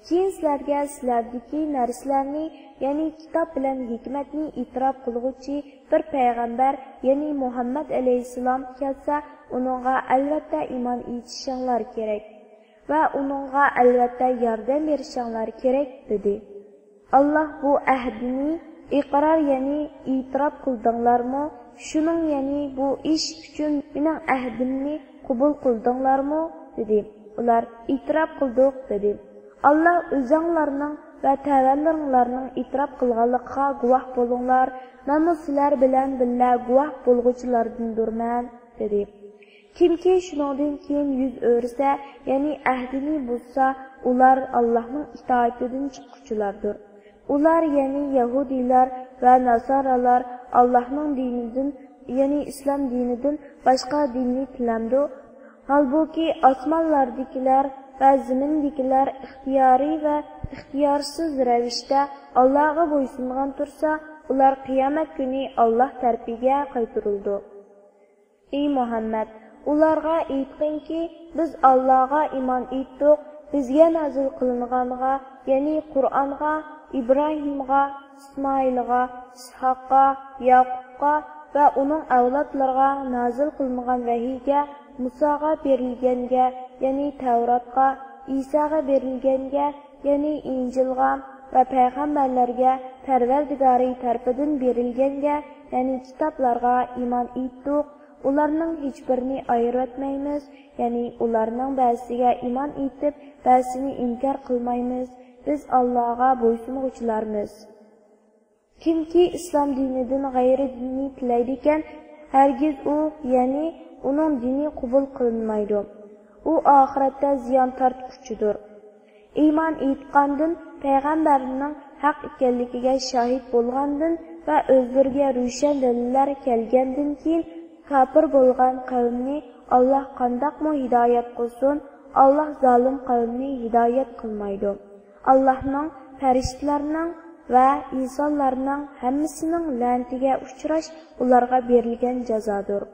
كېيىن سىلەرگە سىلەردىكى نەرسىلەرنى، يەنى كىتاب بىلەن ھېكمەتنى ئېتىراپ قىلغۇچى بىر پەيغەمبەر، يەنى مۇھەممەد ئەلەيھىسسالام كەلسە، ئۇنىڭغا ئەلۋەتتە ئىمان ئېيتىشىڭلار كېرەك ۋە ئۇنىڭغا ئەلۋەتتە ياردەم بېرىشىڭلار كېرەك، دېدى. ئاللاھ بۇ ئەھدىنى ئىقرار، يەنى ئېتىراپ قىلدىڭلارمۇ؟ شۇنىڭ، يەنى بۇ ئىش ئۈچۈن مېنىڭ ئەھدىمنى قوبۇل قىلدىڭلارمۇ؟ دېدى. ئۇلار، ئېتىراپ قىلدۇق، دېدى. ئاللاھ ئۆزۈڭلارنىڭ ۋە تەۋەلىرىڭلارنىڭ ئېتىراپ قىلغانلىقىغا گۇۋاھ بولۇڭلار، مەنمۇ سىلەر بىلەن بىللە گۇۋاھ بولغۇچىلاردىندۇرمەن، دېدى. كىمكى شۇنىڭدىن كېيىن يۈز ئۆرۈسە، يەنى ئەھدىنى بۇزسا، ئۇلار ئاللاھنىڭ ئىتائىتىدىن چىققۇچىلاردۇر. ئۇلار، يەنى يەھۇدىيلار ۋە ناسارالار ئاللاھنىڭ دىنىدىن، يەنى ئىسلام دىنىدىن باشقا دىننى تىلەمدۇ؟ ھالبۇكى، ئاسمانلاردىكىلەر ۋە زېمىندىكىلەر ئىختىيارىي ۋە ئىختىيارسىز رەۋىشتە ئاللاھقا بويسۇنغان تۇرسا، ئۇلار قىيامەت كۈنى ئاللاھ تەرىپىگە قايتۇرۇلىدۇ. ئى مۇھەممەد، ئۇلارغا ئېيتقىنكى، بىز ئاللاھقا ئىمان ئېيتتۇق، بىزگە نازىل قىلىنغانغا، يەنى قۇرئانغا، ئىبراھىمغا، ئىسمائىلغا، ئىسھاققا، ياقۇپقا ۋە ئۇنىڭ ئەۋلادلىرىغا نازىل قىلىنغان ۋەھىيگە، مۇساغا بېرىلگەنگە، يەنى تەۋراتقا، ئىساغا بېرىلگەنگە، يەنى ئىنجىلغا ۋە پەيغەمبەرلەرگە پەرۋەردىگارى تەرىپىدىن بېرىلگەنگە، يەنى كىتابلارغا ئىمان ئېيتتۇق. ئۇلارنىڭ ھېچبىرىنى ئايرىۋەتمەيمىز، يەنى ئۇلارنىڭ بەزىسىگە ئىمان ئېيتىپ، بەزىسىنى ئىنكار قىلمايمىز. بىز ئاللاھقا بويسۇنغۇچىلارمىز. كىمكى ئىسلام دىنىدىن غەيرىي دىننى تىلەيدىكەن، ھەرگىز ئۇ، يەنى ئۇنىڭ دىنى قوبۇل قىلىنمايدۇ. ئۇ ئاخىرەتتە زىيان تارتقۇچىدۇر. ئىمان ئېيتقاندىن، پەيغەمبەرنىڭ ھەق ئىكەنلىكىگە شاھىت بولغاندىن ۋە ئۆزلىرىگە روشەن دەلىللەر كەلگەندىن كېيىن كاپىر بولغان قەۋمنى ئاللاھ قانداقمۇ ھىدايەت قىلسۇن؟ ئاللاھ زالىم قەۋمنى ھىدايەت قىلمايدۇ. ئاللاھنىڭ، پەرىشتىلەرنىڭ ۋە ئىنسانلارنىڭ ھەممىسىنىڭ لەنىتىگە ئۇچراش ئۇلارغا بېرىلگەن جازادۇر.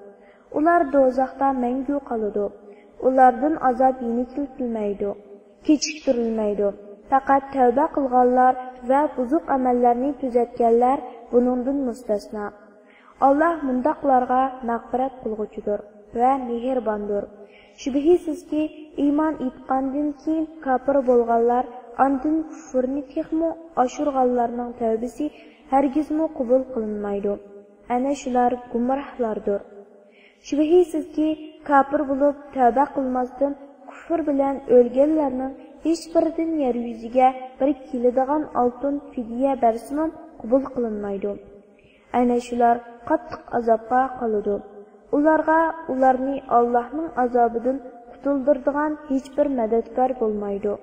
ئۇلار دوزاختا مەڭگۈ قالىدۇ. ئۇلاردىن ئازاب يېنىكلىتىلمەيدۇ، كېچىكتۈرۈلمەيدۇ. پەقەت تەۋبە قىلغانلار ۋە بۇزۇق ئەمەللەرنى تۈزەتكەنلەر بۇنىڭدىن مۇستەسنا. ئاللاھ مۇنداقلارغا مەغپىرەت قىلغۇچىدۇر ۋە مېھرىباندۇر. شۈبھىسىزكى، ئىمان ئېيتقاندىن كېيىن كاپىر بولغانلار، ئاندىن كۇفرنى تېخىمۇ ئاشۇرغانلارنىڭ تەۋبىسى ھەرگىزمۇ قوبۇل قىلىنمايدۇ. ئەنە شۇلار گۇمراھلاردۇر. شۈبھىسىزكى، كاپىر بولۇپ تەۋبە قىلماستىن كۇفر بىلەن ئۆلگەنلەرنىڭ ھېچبىرىدىن يەر يۈزىگە بىر كىلىدىغان ئالتۇن پىدىيە بەرسىمۇ قوبۇل قىلىنمايدۇ. ئەنە شۇلار قاتتىق ئازابقا قالىدۇ. ئۇلارغا ئۇلارنى ئاللاھنىڭ ئازابىدىن قۇتۇلدۇرىدىغان ھېچبىر مەدەتكار بولمايدۇ.